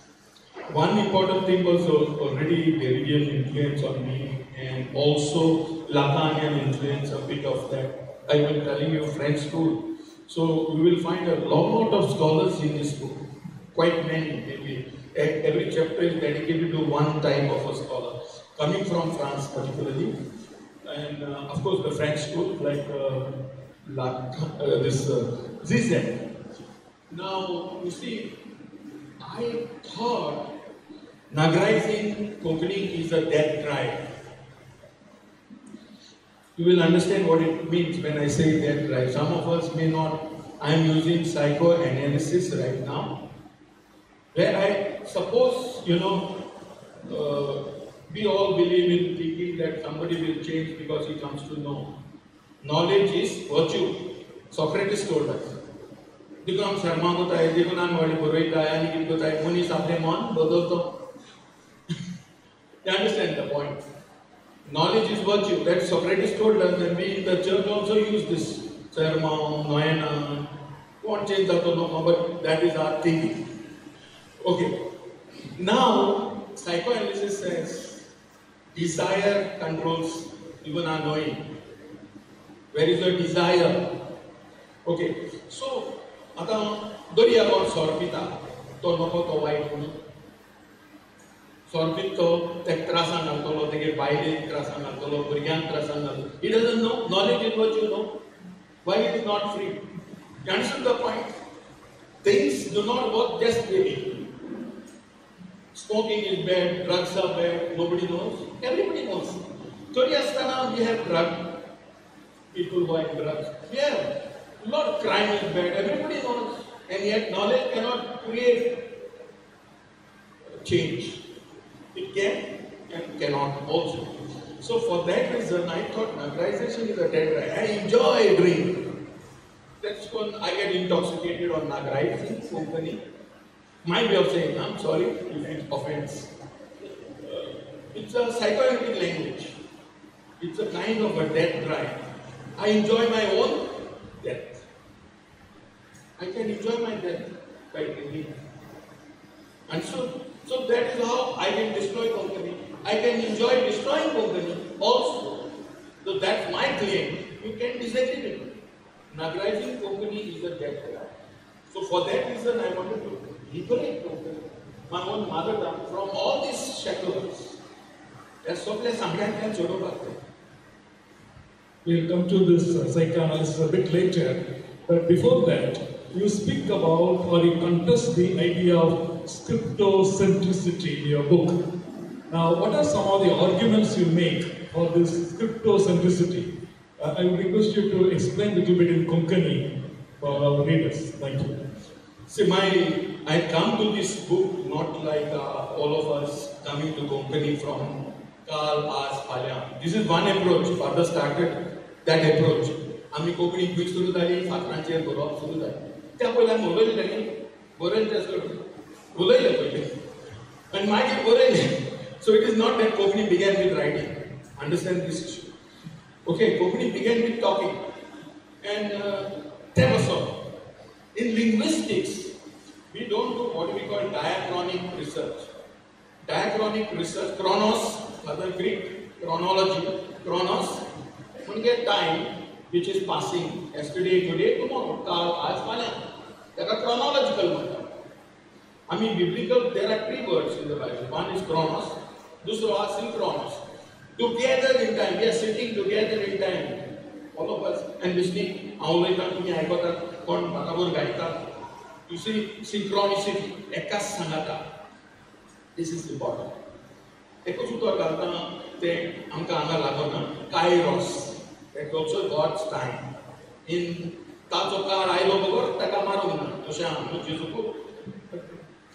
One important thing was already Derridian influence on me and also Lacanian influence, a bit of that. I am telling you French school. So you will find a lot of scholars in this book, quite many maybe. Every chapter is dedicated to one type of a scholar, coming from France particularly. And of course the French school, like Zizek. Now, you see, I thought Nagarizing Konkani is a death cry. You will understand what it means when I say death cry. Some of us may not. I am using psychoanalysis right now, where I suppose, you know, we all believe in thinking that somebody will change because he comes to know. Knowledge is virtue. Socrates told us. देखून आमी शर्मा कोताय, देखून आमी व्हडले बरयताय आनी कितें कोताय, मनीस आपलें मन बदलतो. You understand the point? Knowledge is virtue. That Socrates told us, and we in the church also use this. Sermon, Noyana, won't change that, no, but that is our thinking. Okay. Now, psychoanalysis says desire controls even our knowing. Where is your desire? Okay. So, आता दर्या कोण सोर पिता तो नको तो वायट म्हणून सोर पित तो तेका त्रासान घालतलो, तेगे बायलेक त्रासान घालतलो, भुरग्यांक त्रासान घालतलो. He doesn't know. Knowledge is what you know. Why it is not free? You understand the point? Things do not work just way. Smoking is bad, drugs are bad, nobody knows. Everybody knows. Tori asthana we have drug people who are in drugs. We have a lot of crime is bad, everybody knows. And yet knowledge cannot create change. It can and cannot also. So for that reason, I thought Nagarization is a dead right. I enjoy drink. That's when I get intoxicated on Nagarizing Konkani. My way of saying, I'm sorry if it offends. It's a psychoanalytic language. It's a kind of a death drive. I enjoy my own death. I can enjoy my death by drinking. And so that is how I can destroy Konkani. I can enjoy destroying Konkani also. So that's my claim. You can disagree with me. Nagarizing Konkani is a death drive. So for that reason, I wanted to liberate Konkani, my own mother tongue, from all these shackles. We'll come to this psychoanalysis a bit later, but before that, you speak about or you contest the idea of scriptocentricity in your book. Now, what are some of the arguments you make for this scriptocentricity? I would request you to explain a little bit in Konkani for our readers. Thank you. See, I come to this book not like all of us coming to Konkani from Kal, Aaj, Falyam. This is one approach. Father started that approach. आमी कोंकणी खंय सुरू जाली, फातरांचेर बरोवप सुरू जालें. त्या पयलीं आमी उलयलें न्ही, बरयलें तें सोड, उलयलें पयलीं आनी मागीर बरयलें. So it is not that Konkani began with writing. Understand this issue. Okay, Konkani began with talking. And तें बसो. In linguistics, we don't do what we call diachronic research. Diachronic research, chronos, other Greek, chronology, chronos, म्हणजे time which is passing, yesterday, today, tomorrow, काल, आज, फाल्यां. ताका chronological म्हणतात. I mean, biblical, there are three words in the Bible. One is chronos, दुसरो हा synchronos. Together in time, we are sitting together in time, all of us, and listening. हांव उलयतां, तुमी आयकतात, कोण बराबर गायतात. You see, synchronicity, एकाच सांगाता. This is important. एकूच उतर घालतना तें आमकां हांगा लागना, Kairos. That's also God's time. In ताचो काळ आयलो बगर ताका मारूंक ना, तशें आहा न्हू जेजूकू.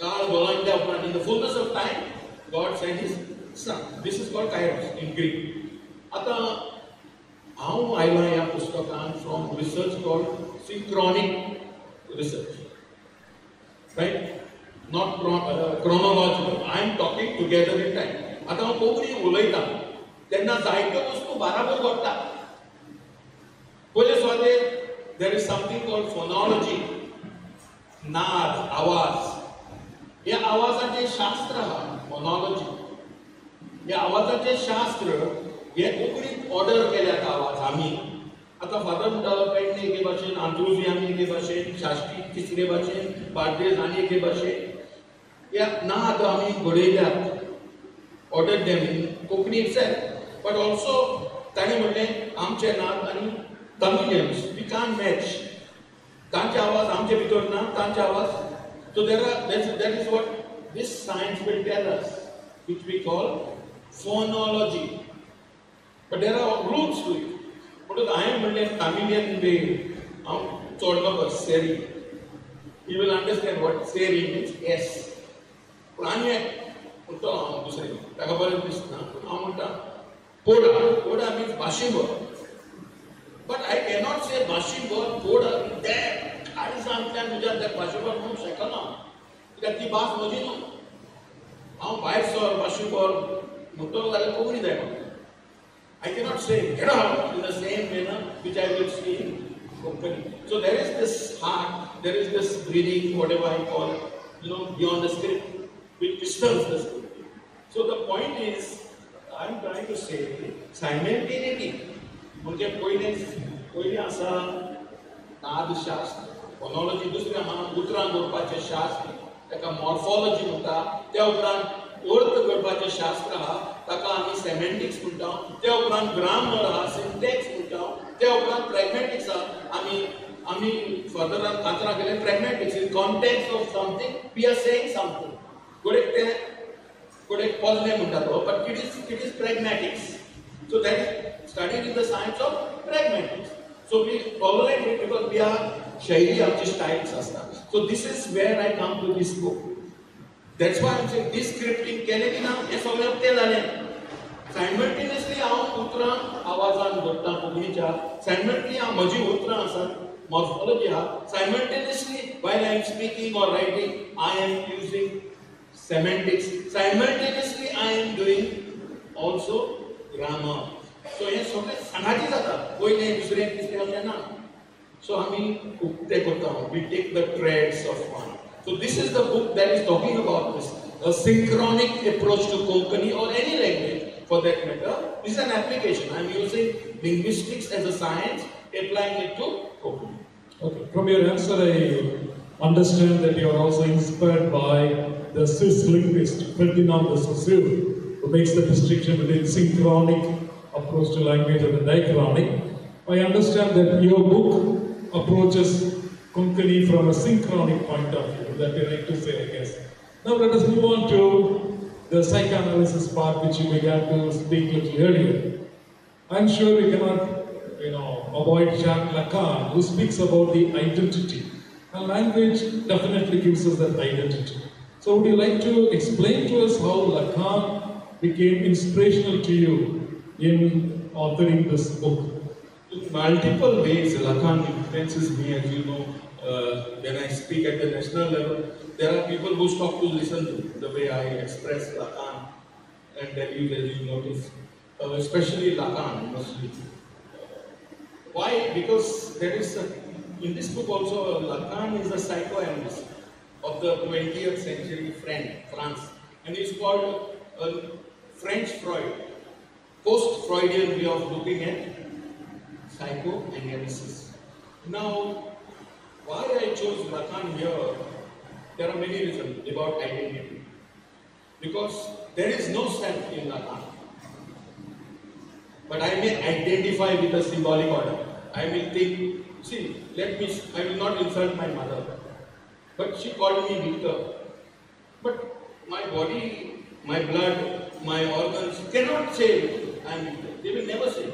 काळ गोलांडल्या उपरांत, in the fullness of time, God sent his son. This is called Kairos in Greek. आतां हांव आयलां ह्या पुस्तकान from research called synchronic research. Right? Not chronological. I am talking together in time. आतां हांव कोंकणी उलयतां तेन्ना जायत्यो वस्तू बाराबर घडटा. पयले सुवातेर there is something called phonology. नाद, आवाज. ह्या आवाजाचें शास्त्र आहा, फोनॉलॉजी. ह्या आवाजाचें शास्त्र हे कोंकणीत ऑर्डर केल्यात आवाज आमी. आतां फादर म्हणटालो पेडणे एके भाशेन, आंद्रुजी आमी एके भाशेन, साश्टी तिसरे भाशेन, बार्देस आनी एके भाशेन, ह्या ना आतां आमी घडयल्यात, order them in Konkani itself. But also ताणें म्हणलें आमचे नाद आनी तमिलियन्स we can't match, तांचे आवाज आमचे भितर ना, तांचे आवाज. So there are that is what this science will tell us, which we call phonology. But there are rules to it. म्हणून हांवें म्हणलें तामिलियन वे हांव चड खबर सेरी, you will understand what seri means yes. पूण आनी एक म्हणटलो हांव दुसरें ताका बरें दिसना, पूण हांव म्हणटा पोडा. पोडा मिन्स भाशींबर. बट I cannot से भाशींबर पोडा that काळजांतल्यान म्हज्या त्या भाशींबर म्हणूंक शकना, कित्याक ती भास म्हजी न्हू. हांव भायर सर भाशींबर म्हणटलो जाल्यार कोंकणी जाय म्हाका. I cannot say get out in the same manner which I will see in Konkani. So there is this heart, there is this breathing, whatever I call it, you know, beyond the script, which disturbs the script. So the point is, I am trying to say simultaneity. म्हणजे पयलें आसा नादशास्त्र, phonology, दुसरें आहा उतरां जोडपाचें शास्त्र, ताका morphology म्हणटा. त्या उपरांत अर्थ करपाचें शास्त्र आहा, ताका आमी सेमेंटिक्स म्हणटा. त्या उपरांत ग्रामर आहा, सिंटॅक्स म्हणटा. त्या उपरांत प्रॅग्मॅटिक्स आहा. आमी आमी फर्दरान कांतरां केलें pragmatics in context of something we are saying something. गोडेक तें गोडेक पॉजलें म्हणटा तो, but it is pragmatics. So that is studied in the science of pragmatics. So we tolerate it because we are शैली आमची स्टायल्स आसता. So this is where I come to this book. That's why I'm saying this scripting केलें की ना हें सगळें उक्तें जालें. सायमल्टेनियसली हांव उतरां आवाजान घडटा कोंकणीच्या, सायमल्टेनियसली हांव म्हजीं उतरां आसात, मॉर्फोलॉजी आहा. Simultaneously while I am speaking or writing I am using semantics. Simultaneously I am doing also grammar. So हें सगळें सांगाती जाता, पयलें दुसरें तिसरें अशें ना. सो आमी उक्तें करता, we take the threads of one. So this is the book that is talking about this, a synchronic approach to Konkani or any language for that matter. This is an application. I am using linguistics as a science, applying it to Konkani. Okay, from your answer I understand that you are also inspired by the Swiss linguist Ferdinand de Saussure, who makes the distinction between synchronic approach to language and the diachronic. I understand that your book approaches Konkani from a synchronic point of view, that you like to say, I guess. Now let us move on to the psychoanalysis part, which you began to speak a little earlier. I'm sure we cannot, you know, avoid Jacques Lacan, who speaks about the identity. And language definitely gives us that identity. So would you like to explain to us how Lacan became inspirational to you in authoring this book? In multiple ways, Lacan influences me, as you know. When I speak at the national level, there are people who stop to listen to the way I express Lacan and Deleuze, as you notice, especially Lacan mostly. Why? Because there is, in this book also, Lacan is a psychoanalyst of the 20th century France, and he's called French Freud, post-Freudian way of looking at psychoanalysis. Now, why I chose Lacan here, there are many reasons about identity. Because there is no self in Lacan. But I may identify with a symbolic order. I will think, see, I will not insult my mother. But she called me Victor. But my body, my blood, my organs cannot say I am Victor. They will never say.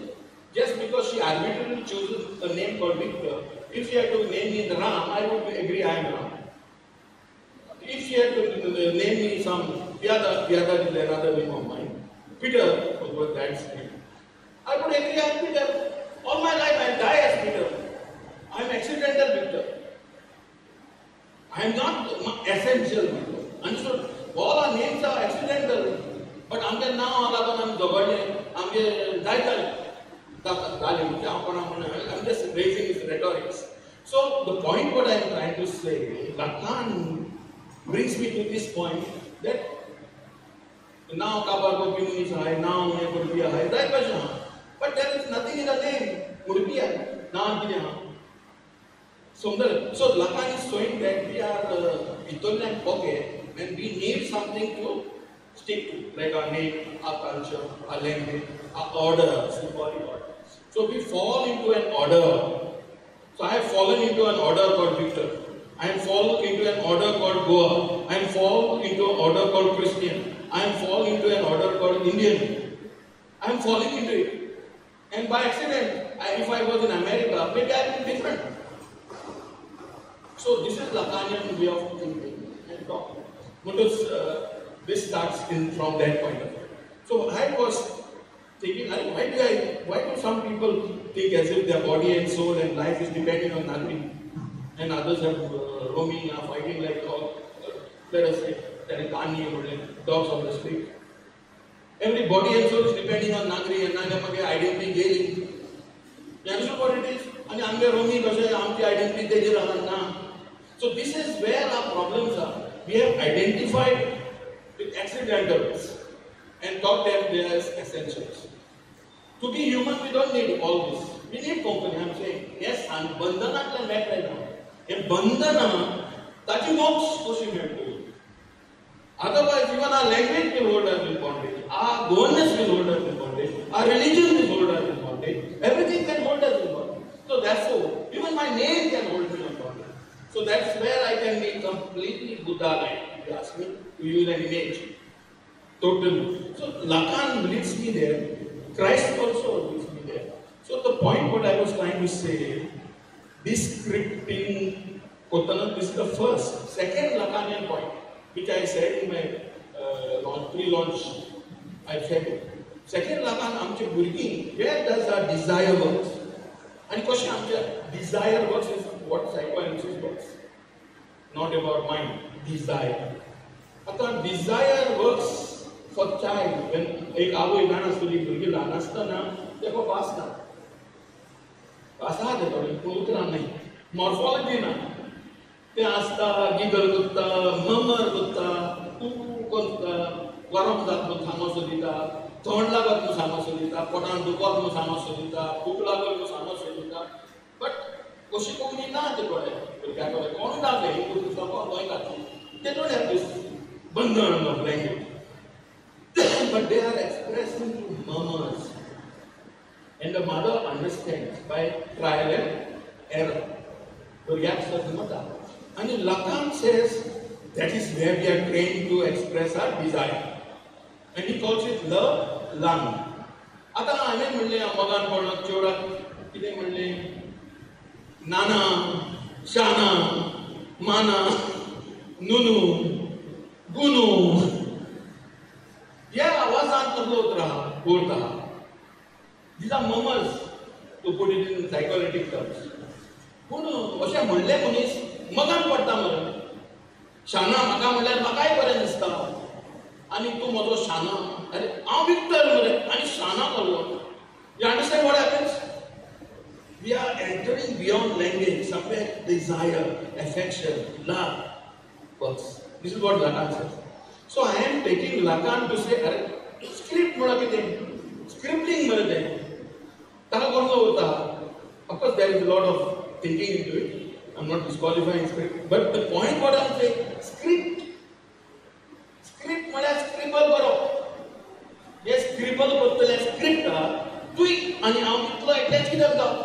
Just because she arbitrarily chooses a name called Victor, if she had to name me Ram, I would agree I am Ram. If she had to name me some Vyada, Vyada is another name of mine, Peter, was that's name. I would agree I am Peter. All my life I die as Peter. I am accidental Victor. I am not essential Victor. Understood? All our names are accidental. But आमचे नांव लागून आमी झगडले, आमचे जायते I'm just raising his rhetorics. So the point what I am trying to say, Lacan brings me to this point that नांव काबार करपी मनीस आहाय, नांव हें करपी आहाय, जायत भाशेन आहा. But there is nothing in the name. उडपी आहा, नांव कितें आहा समजलें. So Lacan is showing that we are भितरल्यान पोके and we need something to stick to, like our name, our culture, our language, our order, symbolic order. So we fall into an order. So I have fallen into an order called Victor. I am fallen into an order called Goa. I am fallen into an order called Christian. I am fallen into an order called Indian. I am falling into it. And by accident, if I was in America, maybe I would be different. So this is Lacanian way of thinking and talking. Because this starts in from that point of view. So I was thinking, why do some people think as if their body and soul and life is dependent on nothing, and others have roaming, are fighting like let us say, dogs on the street. Every body and soul is depending on Nagri and Nagamage identity gaining. You understand what it is? And amge roaming kashe amchi identity tejir na. So this is where our problems are. We have identified with accidentals and taught them they are essentials. To be human, we don't need all this. We need company, I am saying. Yes, bandhanatल्यान मेळटा ना. हे बंधना ताची मोक्ष कशी मेळटली? Otherwise, even our language will hold us in bondage. Our goodness will hold us in bondage. Our religion will hold us in bondage. Everything can hold us in bondage. So therefore, even my name can hold me in bondage. So that's where I can be completely Buddha-like, if you ask me to use an image. Totally. So Lacan leads me there. Christ also leads me there. So the point what I was trying to say, descripting Kotana, this is the first. Second Lacanian point, which I said in my pre-launch, I said it. Second Lacan, amche burgi, where does our desire works? And question amche desire works is what psychoanalysis works. Not about mind, desire. Ata desire works for child. When एक आवय ल्हान आसतली, भुरगीं ल्हान आसतना तेका भास ना, भास आहा ते थोडे पूण उतरां न्हय, मॉर्फॉलॉजी ना. तें आसता, गिगल करता, ममर करता, कू करता, गरम जात म्हूण सांगो दिता, थंड लागत म्हूण सांगो दिता, पोटान दुखत म्हूण सांगो दिता, भूक लागत म्हूण सांगो दिता. बट अशी कोंकणी ना ते थोडे भुरग्यां कडेन कोण ना ते गोंयकार, they don't have this bandhan of language. But they are expressing through murmurs. And the mother understands by trial and error. भुरग्याक समजता. And Lacan says that is where we are trained to express our desire. And he calls it the lung. आतां हांवें म्हणलें मोगान पडलो चेवडाक कितें म्हणलें, नाना, शाना, माना, नुनू, गुनू, ह्या आवाजान कसलो उतरां उरता. These are murmurs, to put it in psychoanalytic terms. पूण अशें म्हणलें मनीस मगान पडटा मरे. शाना म्हाका म्हणल्यार म्हाकाय बरें दिसता आनी तूं म्हजो शाना, आरे हांव विकतर मरे आनी शाना कसलो. You understand what happens? We are entering beyond language, somewhere desire, affection, love works. This is what Lacan says. So I am taking Lacan to say, अरे स्क्रिप्ट म्हणा कितें, scribbling मरे तें, ताका कसलो उरता. Of course there is a lot of thinking into it. I'm not disqualifying script, but the point what I'm saying, script. Script म्हळ्यार scribble करप. हे scribble करतले script आहा, तूं आनी हांव इतलो एटॅच कित्याक जावं?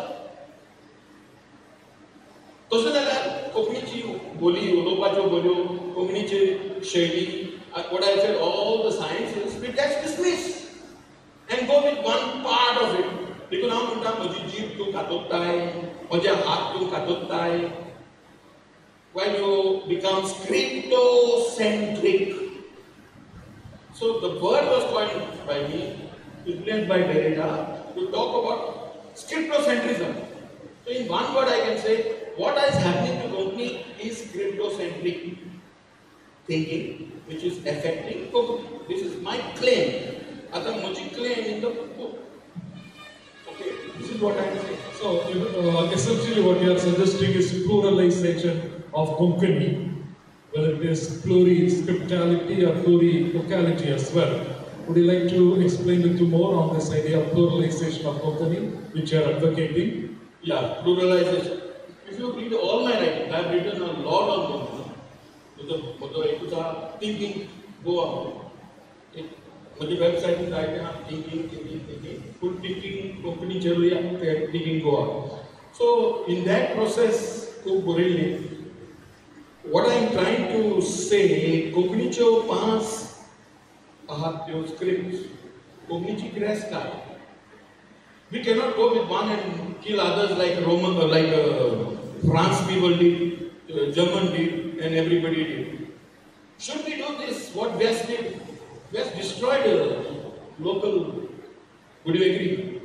तशें जाल्यार कोंकणीची बोली, उलोवपाच्यो बोलयो, कोंकणीची शैली, what I said, all the sciences, we just dismiss and go with one part of it. देखून हांव म्हणटा म्हजी जीभ तूं कातोत्ताय, म्हजे हात तूं कातोत्ताय. When you become scriptocentric. So the word was coined by me, influenced by Derrida, to talk about scriptocentrism. So in one word I can say, what is happening to Konkani is scriptocentric thinking, which is affecting Konkani. This is my claim. Ata mujhi claim in the book. Okay, this is what I am saying. So essentially what you are suggesting is pluralization of Konkani, whether it is pluri-scriptality or pluri-vocality as well. Would you like to explain a little more on this idea of pluralization of Konkani, which you are advocating? Yeah, pluralization. If you read all my writings, I have written a lot on Konkani. Thinking Goa. My website is right now, thinking, thinking, thinking. Put thinking Konkani Cheruya, thinking Goa. So in that process, what I am trying to say, Konkanicho paas आहात त्यो scripts, कोंकणीची grace काय? We cannot go with one and kill others like Roman, like France people did, German did, and everybody did. Should we do this? What West did? West destroyed local, would you agree?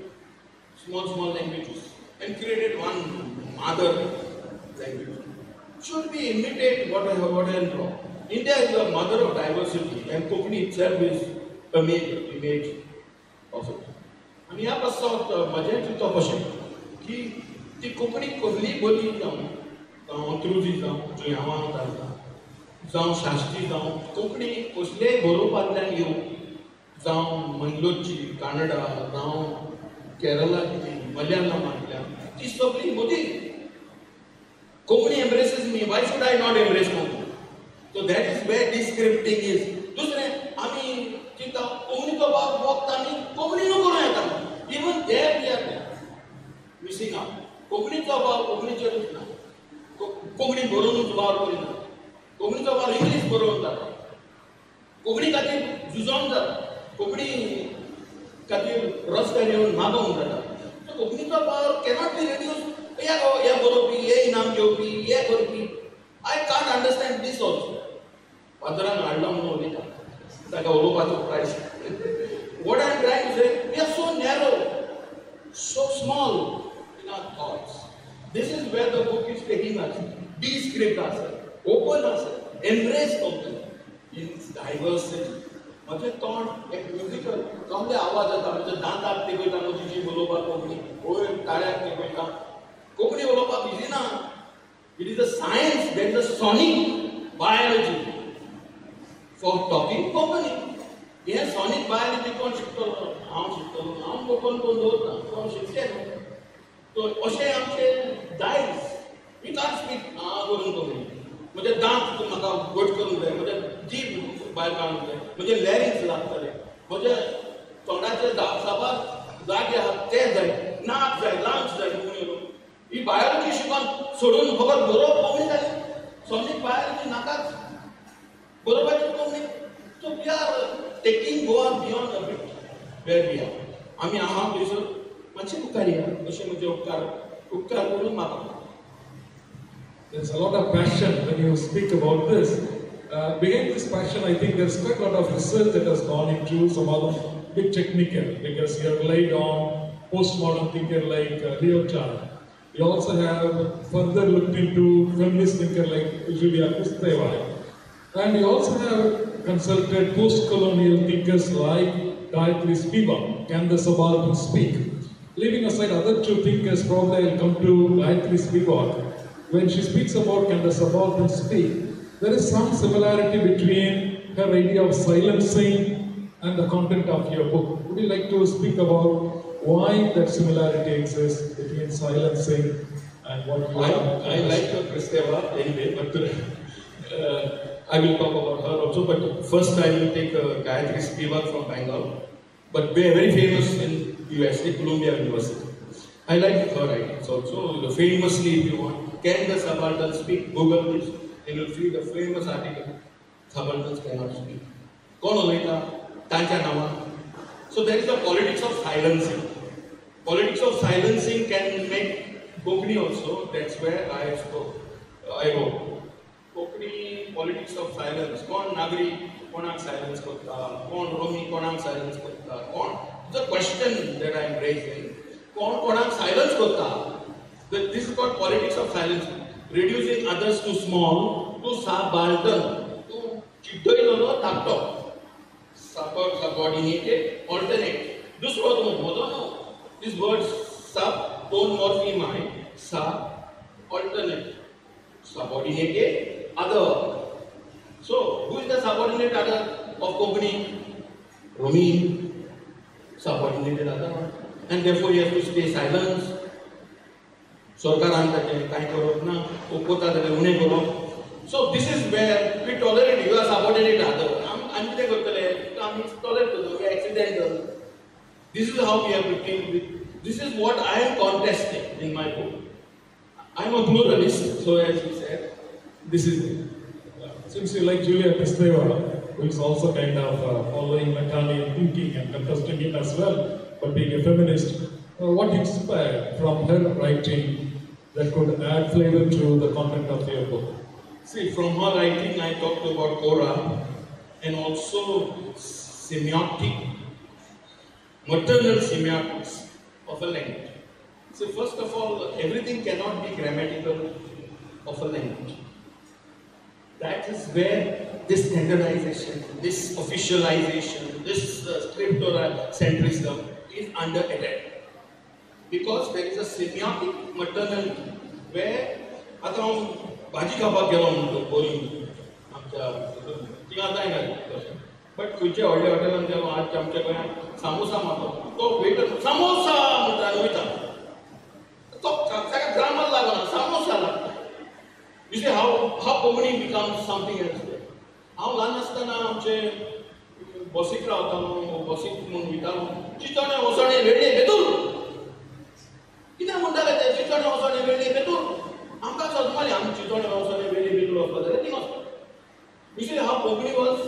Small, small languages and created one mother language. Should we imitate what I have wrong? India is the mother of diversity and Konkani itself is a major image of it. आनी ह्या पासत म्हजें चिंतप अशें की ती कोंकणी कसलीय बोली जावं, जावं अंत्रुजी जावं, जुयांवां जावं, साश्टी जावं, कोंकणी कसलेय बरोवपांतल्यान येवं, जावं मंगलोरची, कानडा जावं, केरळाची, मलयाळमांतल्यान, ती सगळी म्हजी. Konkani embraces me, why should I not embrace Konkani? So that is where descripting is. दुसरें आमी चिंता कोंकणीचो वावर वक्त आमी कोंकणीनू करूं येता. Even there we are missing out. कोंकणीचो वावर कोंकणीचेरूच ना, कोंकणी बरोवनूच वावर करिना, कोंकणीचो वावर इंग्लीश बरोवन जाता, कोंकणी खातीर झुजोन जाता, कोंकणी खातीर रस्त्यार येवन मागोवंक जाता. सो कोंकणीचो वावर कॅनॉट बी रिड्यूस. हे बरोवपी, हे इनाम घेवपी, हे करपी. I can't understand this also. पात्रान हाडला म्हणून उलयता, ताका उलोवपाचो प्रायस. What I am trying to say, we are so narrow, so small in our thoughts. This is where the book is taking us. Descript ourselves, open ourselves, embrace Konkani in its diversity. म्हजें तोंड एक musical, कसले आवाज येता, म्हज्या दांताक तेकयता, म्हजी जीभ उलोवपाक कोंकणी, वयर ताळ्याक तेकयता. कोंकणी उलोवपाक इजी ना. It is a science, there is a sonic biology for talking Konkani. हें sonic biology कोण शिकतलो? हांव शिकतलो, हांव कोण कोण दवरता, कोण शिकचें न्हू. सो अशें आमचें दायज. We can't speak हांव करून कोंकणी. म्हजे दांत म्हाका घट करूंक जाय, म्हजे जीभ भायर काडूंक जाय, म्हजे लॅरिंग्स लागतले, म्हजे तोंडाचे साबार जागे आहात ते जाय, नाक जाय, लंग्स जाय कोंकणी उलोवंक. ही बायोलॉजी शिकोन सोडून फकत बरोवप कोंकणी जाली. सॉनीक बायोलॉजी नाकाच, बरोवपाची Konkani. So we are taking Goa beyond a bit where we are. आमी आहा थंयसर मातशें मुखार या, अशें म्हजे उपकार उपकार करून मागता. There's a lot of passion when you speak about this. Behind this passion, I think there's quite a lot of research that has gone into some other bit technical, because you have relied on postmodern thinker like Lyotard. You also have further looked into feminist thinker like Julia Kristeva. And you also have consulted post-colonial thinkers like Gayatri Spivak, Can the Subaltern Speak? Leaving aside other two thinkers, probably I'll come to Gayatri Spivak. When she speaks about Can the Subaltern Speak, there is some similarity between her idea of silencing and the content of your book. Would you like to speak about why that similarity exists between silencing and what you are? I like Kristeva anyway, but I will talk about her also. But first I will take Gayatri Spivak from Bangalore, but very famous in USA, Columbia University. I like her writings also. Famously, if you want, Can the Subaltern Speak? Google this and you'll see the famous article, Subalterns Cannot Speak. Kon ulayta? Tancha nama. So there is a politics of silencing. Politics of silencing can make Konkani also. That's where I spoke. I wrote. Konkani politics of silence. Kon Nagri konak silence karta? Kon Romi konak silence karta? Kon? The question that I am raising. Kon konak silence karta? This is called politics of silence. Reducing others to small, to subaltern, to चिड्डयलो धाकटो. Subordinated, alternate. दुसरो तूं म्हजो न्हू. This word sub, tone morpheme आहे, sub, alternate, subordinated, other. So, who is the subordinate other of Konkani? Romi subordinated जाता and therefore you have to stay silence. सरकारान ताचें कांय करप ना, कोता जाल्यार उणें करप. So this is where we tolerate, you are subordinate other. आमी कितें करतले, आमी टॉलरेट करतले, we accidental. This is how we have to deal with. This is what I am contesting in my book. I am a pluralist, so as you said, this is it. Since you like Julia Kristeva, who is also kind of following Lacanian thinking and contesting it as well, but being a feminist, what inspired from her writing that could add flavor to the content of your book? See, from her writing, I talked about Cora and also semiotic, maternal semiotics of a language. So first of all, everything cannot be grammatical of a language. That is where this standardization, this officialization, this scripturocentrism is under attack. Because there is a semiotic maternality where आतां हांव भाजी खावपाक गेलो म्हणतो बोरी आमच्या थिंगा जायना तशें, बट खंयच्या व्हडल्या हॉटेलान गेलो आज आमच्या गोंयांत सामोसा मारतो तो वेटर सामोसा म्हणटा आनी वयता, तो ताका ग्रामर लागना, सामोसा लागता. You see how Konkani becomes something else. हांव ल्हान आसतना आमचे बसीक रावतालो, बसीक म्हूण वयतालो, चिंचोणे वसणे वेडे बेतूल कितें म्हणटाले ते, चिंचोणे वसणे वेडे बेतूल. आमकां सजमाली आमी चिंचोणे वसणे वेडे बेतूल वचपा जाल्यार थिंग वचपा. You see how Konkani was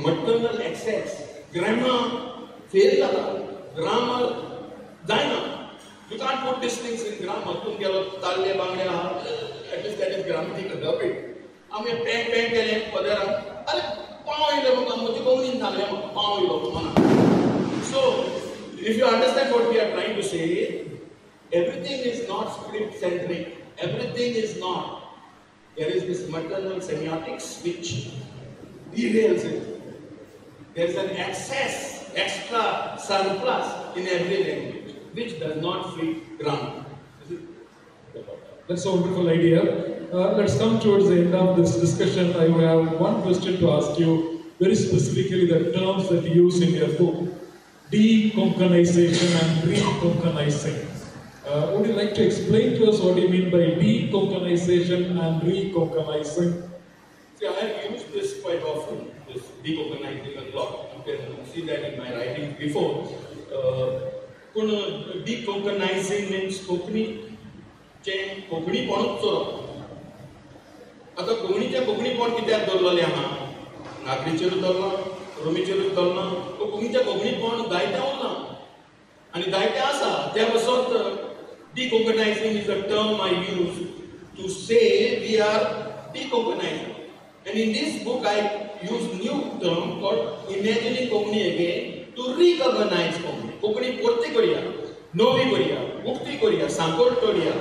maternal excess, grammar fail जाता, ग्रामर जायना. You can't put these things in grammar. तूं गेलो ताल्ले बांगडे आहा, at least that is grammatical rubbish. आमी पॅक पॅक केलें पदरान, अरे पांव येयले म्हाका, म्हजे कोंकणीन सांगलें म्हाका पांव येयलो मना. So if you understand what we are trying to say, everything is not script centric, everything is not. There is this maternal semiotics which derails it. There is an excess, extra surplus in every language which does not fit grammar. That's a wonderful idea. Let's come towards the end of this discussion. I have one question to ask you, very specifically the terms that you use in your book, dekonkanization and rekonkanizing. Would you like to explain to us what you mean by dekonkanization and rekonkanizing? See, I have used this quite often, this dekonkanizing a lot. You can see that in my writings before. Dekonkanizing means कोंकणीचें कोंकणीपणूच चोरप. आतां कोंकणीचें कोंकणीपण कित्याक दवरलेलें आहा? नागरीचेरूच दवरलां, रोमीचेरूच दवरलां, कोंकणीचें कोंकणीपण जायतें उरलां आनी जायतें आसा. त्या पासत dekonkanizing is a term I use to say we are dekonkanizing. And in this book I use new term called imagining Konkani again to recognize Konkani. Konkani परती करया, नवी करया, उक्ती करया, सांकोर तोडया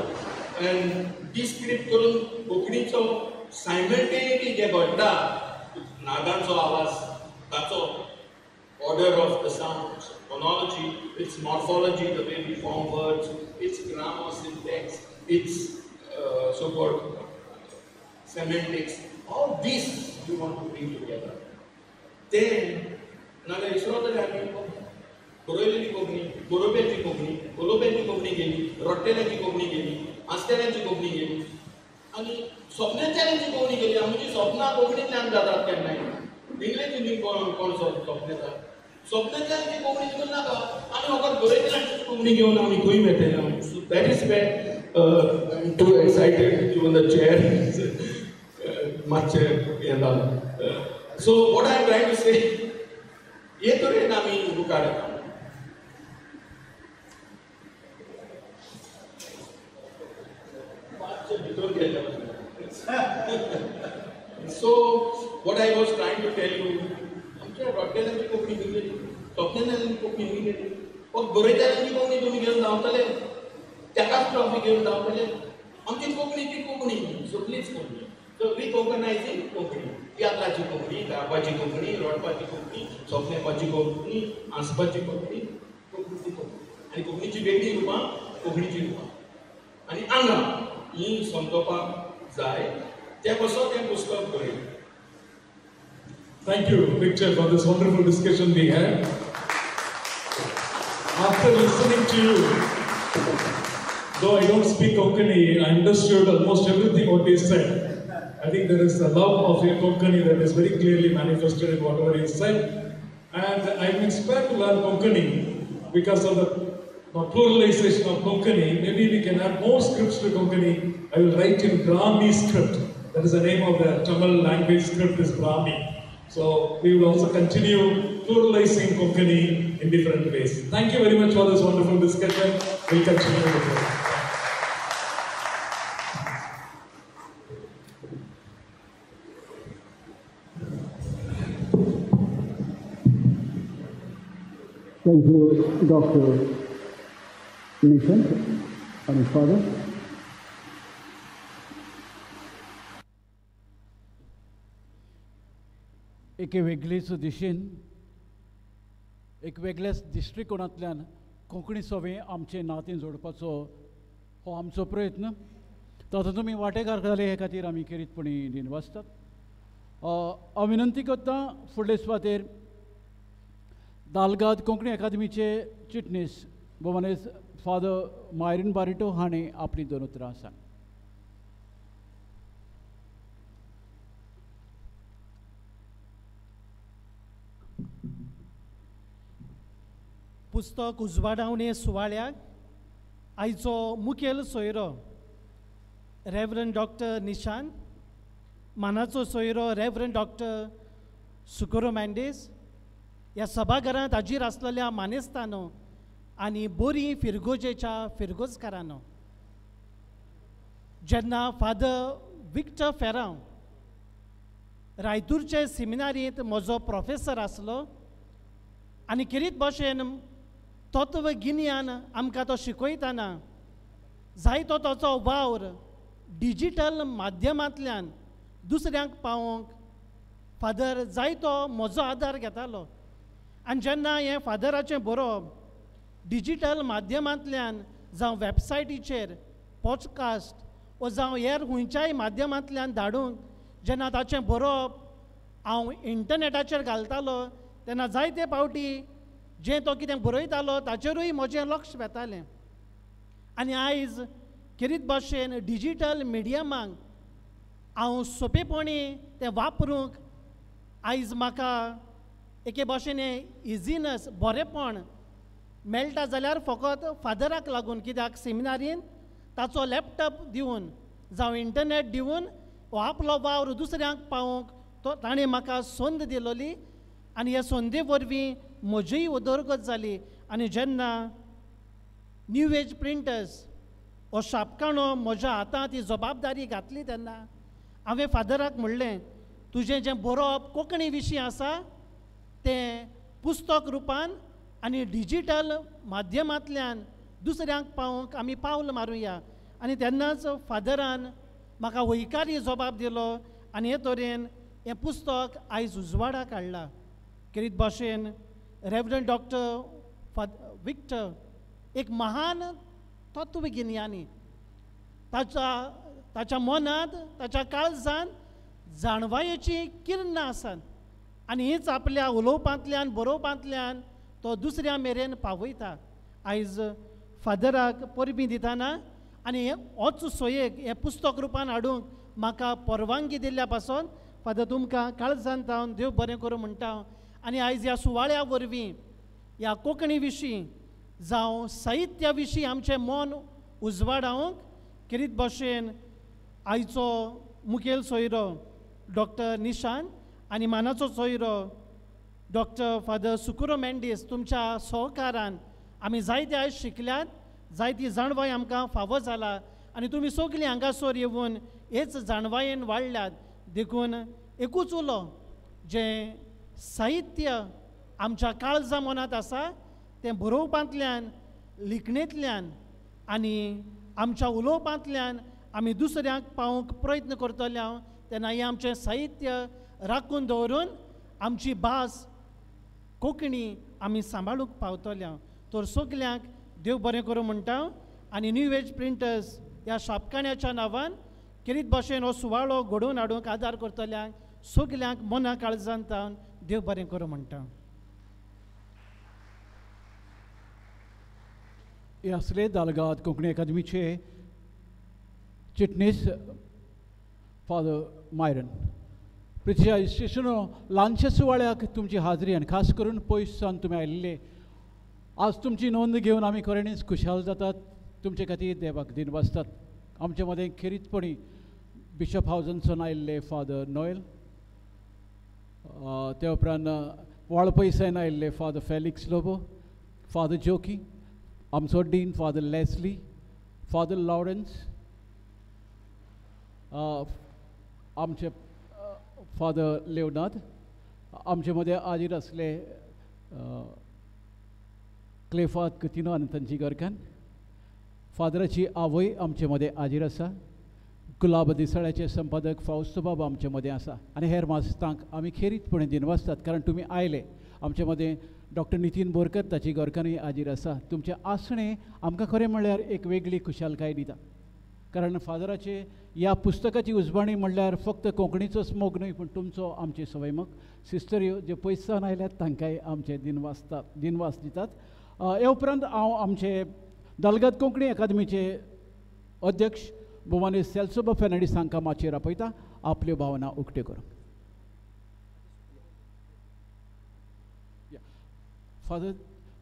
आनी डिस्क्रिप्ट करून कोंकणीचो सायमल्टेनिटी जें घडटा, नागांचो आवाज, ताचो order of the sounds, phonology, its morphology, the way we form words, its grammar, syntax, its so-called semantics, all this you want to bring together. Then, नाल्यार इसरोतले आमी बरयलेली कोंकणी, बरोवप्याची कोंकणी, उलोवप्याची कोंकणी गेली, रडटेल्याची कोंकणी गेली, हांसतेल्यांची कोंकणी गेली आनी सपनेतल्यांची कोंकणी गेली. आमची सपनां कोंकणींतल्यान जातात केन्नाय, इंग्लिशीन कोण कोण सपनेता, सपनेतल्यांची कोंकणी घेवन नाका आनी फकत बरयतल्यांची कोंकणी घेवन आमी खंय वेतले. So that is where I am too excited, even the chair मातशें हें जालां. So what I am trying to say, हे तरेन आमी मुखार येता. भितर गेले. So what I was trying to tell you, आमच्या रडटेल्यांची कोंकणी खंय गेली, सपनेल्यांची कोंकणी खंय गेली, फक्त बरयतल्यांची कोंकणी तुमी घेवन धांवतले, ताकाच ट्रॉफी घेवन धांवतले. आमची कोंकणी ती कोंकणी, सगळीच कोंकणी. सो रिकोंकनायझींग कोंकणी, तियात्राची कोंकणी, गावपाची कोंकणी, रडपाची कोंकणी, सपनेपाची कोंकणी, हांसपाची कोंकणी, कोंकणीची कोंकणी आनी कोंकणीची वेगळी रुपां, कोंकणीची रुपां आनी आंगां ही समजोवपाक जाय. त्या पासत हें पुस्तक बरयलें. Thank you, Victor, for this wonderful discussion we had. After listening to you, though I don't speak Konkani, I understood almost everything what he said. I think there is a love of your Konkani that is very clearly manifested in whatever he said. And I'm inspired to learn Konkani because of the pluralization of Konkani. Maybe we can add more scripts to Konkani. I will write in Brahmi script. That is the name of the Tamil language script is Brahmi. So we will also continue pluralizing Konkani in different ways. Thank you very much for this wonderful discussion. We'll continue with it. Thank you, Dr. Nishant and his father. एके वेगळेच दिशेन, एक वेगळ्याच दृश्टिकोणांतल्यान कोंकणी सोवें आमचें नातें जोडपाचो हो आमचो प्रयत्न. तातूंत तुमी वांटेकार जाले हे खातीर आमी खेरीतपणी दिनवासतात. हांव विनंती करतां फुडले सुवातेर दालगाद कोंकणी अकादमीचे चिटणीस भोवमानेस्त फादर मायरन बारिटो हाणें आपलीं दोन उतरां सांग. पुस्तक उजवाडावणे सुवाळ्याक आयचो मुखेल सोयरो रेवरंड डॉक्टर निशांत, मानाचो सोयरो रेवरंड डॉक्टर सुकोरो मेंडेस, ह्या सभाघरांत हाजीर आसलेल्या मानेस्तानो आनी बोरी फिरगोजेच्या फिरगोजकारांनो, जेन्ना फादर विक्टर फेरांव रायतूरचे सिमिनारींत म्हजो प्रोफेसर आसलो आनी खेरीत भाशेन तत्वगिन्यान आमकां तो शिकयतना जायतो ताचो वावर डिजिटल माध्यमांतल्यान दुसऱ्यांक पावोवंक फादर जायतो म्हजो आदार घेतालो. आनी जेन्ना हें फादराचें बरोवप डिजिटल माध्यमांतल्यान जावं वेबसायटीचेर पॉडकास्ट वो जावं हेर खंयच्याय माध्यमांतल्यान धाडूंक जेन्ना ताचें बरोवप हांव इंटरनेटाचेर घालतालो तेन्ना जायते फावटी जें तो कितें बरयतालो ताचेरूय म्हजें लक्ष वेतालें. आनी आयज खेरीत भाशेन डिजिटल मिडियमाक हांव सोंपेपणी तें वापरूंक आयज म्हाका एके भाशेन इजिनस बरेंपण मेळटा जाल्यार फकत फादराक लागून, कित्याक सेमिनारीन ताचो लॅपटॉप दिवन जावं इंटरनेट दिवन हो आपलो वावर दुसऱ्यांक पावोवंक तो ताणें म्हाका संद दिलोली आनी हे संदे वरवीं म्हजीय उदरगत जाली. आनी जेन्ना न्यू एज प्रिंटर्स हो शापकाणो म्हज्या हातांत ही जबाबदारी घातली तेन्ना हांवें फादराक म्हणलें, तुजें जें बरोवप कोंकणी विशीं आसा तें पुस्तक रुपान आनी डिजिटल माध्यमांतल्यान दुसऱ्यांक पावोवंक आमी पावल मारुया. आनी तेन्नाच फादरान म्हाका वैकारी जबाब दिलो आनी हे तरेन हें पुस्तक आयज उजवाडाक हाडलां. खेरीत भाशेन रेवरंड डॉक्टर विक्टर एक महान तत्वगिन्यानी, ताच्या मनांत ताच्या काळजांत जाणवायेची किरणां आसात आनी हीच आपल्या उलोवपांतल्यान बरोवपांतल्यान तो दुसऱ्या मेरेन पावयता. आयज फादराक परबीं दितना आनी होच सोयेक हें पुस्तक रुपान हाडूंक म्हाका परवानगी दिल्ल्या पासून फादर तुमकां काळजान जावन देव बरें करूं म्हणटा. आनी आयज ह्या सुवाळ्या वरवीं ह्या कोंकणी विशीं जावं साहित्या विशीं आमचें मन उजवाडावंक खेरीत भाशेन आयचो मुखेल सोयरो डॉक्टर निशांत आनी मानाचो सोयरो डॉक्टर फादर सुकुरो मेंडीस तुमच्या सहकारान आमी जायते आयज शिकल्यात, जायती जाणवाय आमकां फावो जाला आनी तुमी सगळीं हांगासर येवन हेच जाणवायेन वाडल्यात. देखून एकूच उलो, जें साहित्य आमच्या काळजा मनांत आसा तें बरोवपांतल्यान, लिखणेंतल्यान आनी आमच्या उलोवपांतल्यान आमी दुसऱ्यांक पावोवंक प्रयत्न करतले हांव तेन्ना हें आमचें साहित्य राखून दवरून आमची भास कोंकणी आमी सांबाळूंक पावतले हांव. तर सगल्यांक देव बरें करूं म्हणटा आनी न्यू एज प्रिंटर्स ह्या शापकाण्याच्या नांवान खेरीत भाशेन हो सुवाळो घडोवन हाडूंक आदार करतल्यांक सगल्यांक मना काळजान तावन देव बरें करूं म्हणटा. हे आसले दालगाद कोंकणी अकादमीचे चिटणीस फादर मायरन. प्रितिशा स्टेशनो ल्हानशा सुवाळ्याक तुमची हाजरी आनी खास करून पयस सावन तुमी आयिल्ले आज तुमची नोंद घेवन आमी खऱ्यांनीच खुशाल जातात. तुमचे खातीर देवाक दिनवासतात. आमचे मदें खेरीतपणी बिशप हावजनसन आयिल्ले फादर नोएल, त्या उपरांत वाळपयसान आयिल्ले father Felix Lobo, father Joki, आमचो dean father Leslie, father Lawrence, आमचे फादर लेवनाथ, आमचे मदें हाजीर आसले क्लेफात कुतिनो आनी तांची घरकान्न, फादराची आवय आमचे मदें हाजीर आसा, गुलाब दिसाळ्याचे संपादक फावस्तो बाबा आमचे मदें आसा आनी हेर मास्तांक आमी खेरीतपणे दिनवासतात कारण तुमी आयले. आमचे मदें डॉक्टर नितीन बोरकर ताची घरकान्नूय हाजीर आसा. तुमचें आसणें आमकां खरें म्हणल्यार एक वेगळी खुशालकाय दिता कारण फादराचे ह्या पुस्तकाची उजवाणी म्हणल्यार फक्त कोंकणीचोच मोग न्हय पूण तुमचो आमचे सवयमोग. सिस्टऱ्यो ज्यो पयसान आयल्यात तांकांय आमचे दिनवास दितात. हे उपरांत हांव आमचे दालगाद कोंकणी अकादमीचे अध्यक्ष भोवानी सेल्सोबा फेर्नांडीस हांकां माचयेर आपयता आपल्यो भावना उक्त्यो करूंक. फादर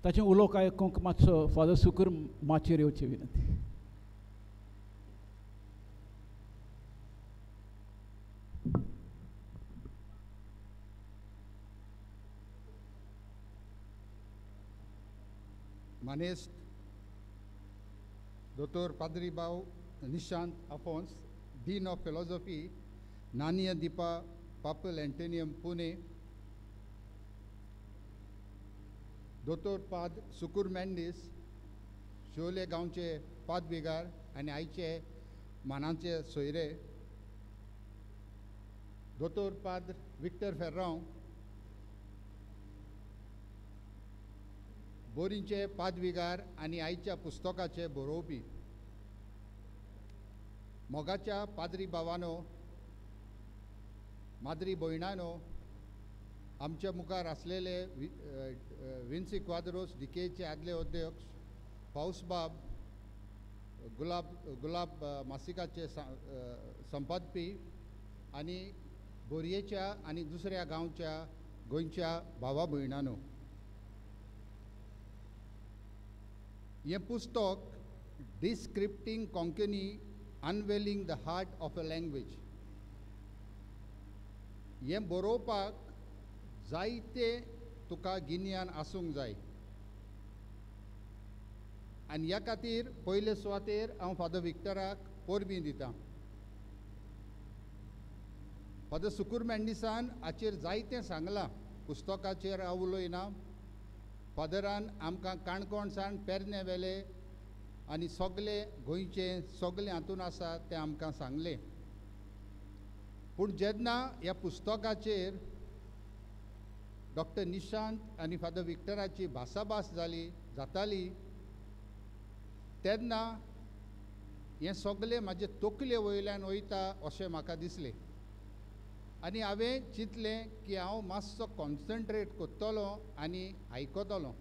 ताचें उलोवप आयकूंक मातसो फादर सुकूर माचयेर येवची विनंती. मानेस्त दोतोर पाद्री बाव Nishant Afonso, dean of philosophy, Gnana Deepa Papal Athenaeum Pune, दोतोर पाद सुकूर मेंडीस शिवोले गांवचे पादविगार आनी आयचे मानाचे सोयरे, दोतोर पाद्र विक्टर फेर्रांव बोरींचे पादविगार आनी आयच्या पुस्तकाचे बरोवपी, मोगाच्या पाद्री बाबानो, माद्री भयणानो, आमच्या मुखार आसलेले विन्सी क्वाद्रोस डिकेचे आदले अध्यक्ष पावसबाब, गुलाब गुलाब मासिकाचे संपादपी आनी बोरयेच्या आनी दुसऱ्या गांवच्या गोंयच्या भावा भयणानो, हें पुस्तक descripting Konkani unveiling the heart of a language हें बरोवपाक जायते तुका गिन्यान आसूंक जाय आनी ह्या खातीर पयले सुवातेर हांव फादर विक्टराक परबीं दितां. फादर सुकूर मेंडिसान हाचेर जायतें सांगलां, पुस्तकाचेर हांव उलयना. फादरान आमकां काणकोण सावन पेरणे वेले आनी सगळे गोंयचे सगळे हातून आसा तें आमकां सांगलें. पूण जेन्ना ह्या पुस्तकाचेर डॉक्टर निशांत आनी फादर विक्टराची भासाभास जाताली तेन्ना हें सगळें म्हाजे तकले वयल्यान वयता अशें म्हाका दिसलें आनी हांवें चिंतलें की हांव मातसो कॉन्सन्ट्रेट करतलो आनी आयकतलो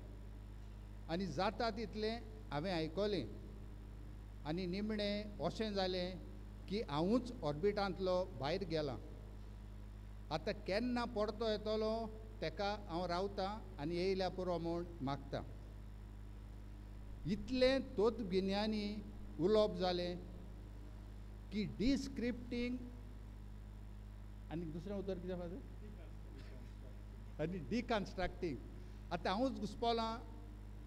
आनी जाता तितलें हांवें आयकलें आनी निमणें अशें जालें की हांवूच ऑर्बिटांतलो भायर गेलां. आतां केन्ना परतो येतलो तेका हांव रावतां आनी येयल्या पुरो म्हूण मागता. इतलें तत्वगिन्यानी उलोवप जालें की डिस्क्रिप्टींग आनी दुसरें उतर कितें फादर आनी डिकन्स्ट्रक्टींग. आतां हांवूच घुसपोलां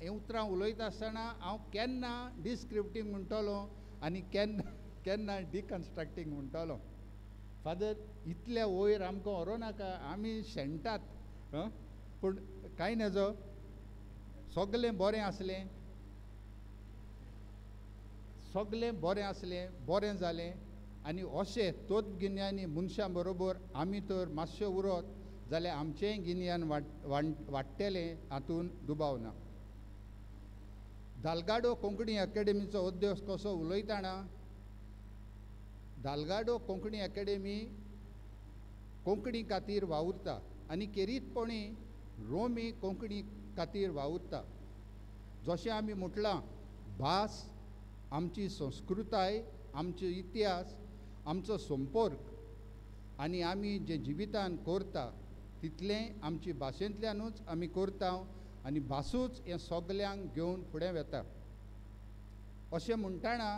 हें उतरां उलयता आसतना हांव केन्ना डिस्क्रिप्टींग म्हणटलो आनी केन्ना केन्ना डिकन्स्ट्रक्टींग म्हणटलो. फादर इतल्या वयर आमकां व्हरूं नाका, आमी शेणटात. पूण कांय नजो, सगळें बरें आसलें, सगळें बरें आसलें, बरें जालें आनी अशें तत्वगिन्यानी मनशां बरोबर आमी तर मातशें उरत जाल्यार आमचेंय गिन्यान वाडटलें हातूंत दुबाव ना. दालगाडो कोंकणी अकॅडमीचो अध्यक्ष कसो उलयतना दालगाडो कोंकणी अकॅडमी कोंकणी खातीर वावुरता आनी खेरीतपणी रोमी कोंकणी खातीर वावुरता. जशें आमी म्हटलां, भास आमची संस्कृताय, आमचो इतिहास, आमचो संपर्क आनी आमी जे जिवितान करता तितलें आमची भाशेंतल्यानूच आमी करता आनी भासूच हें सगल्यांक घेवन फुडें वता. अशें म्हणटना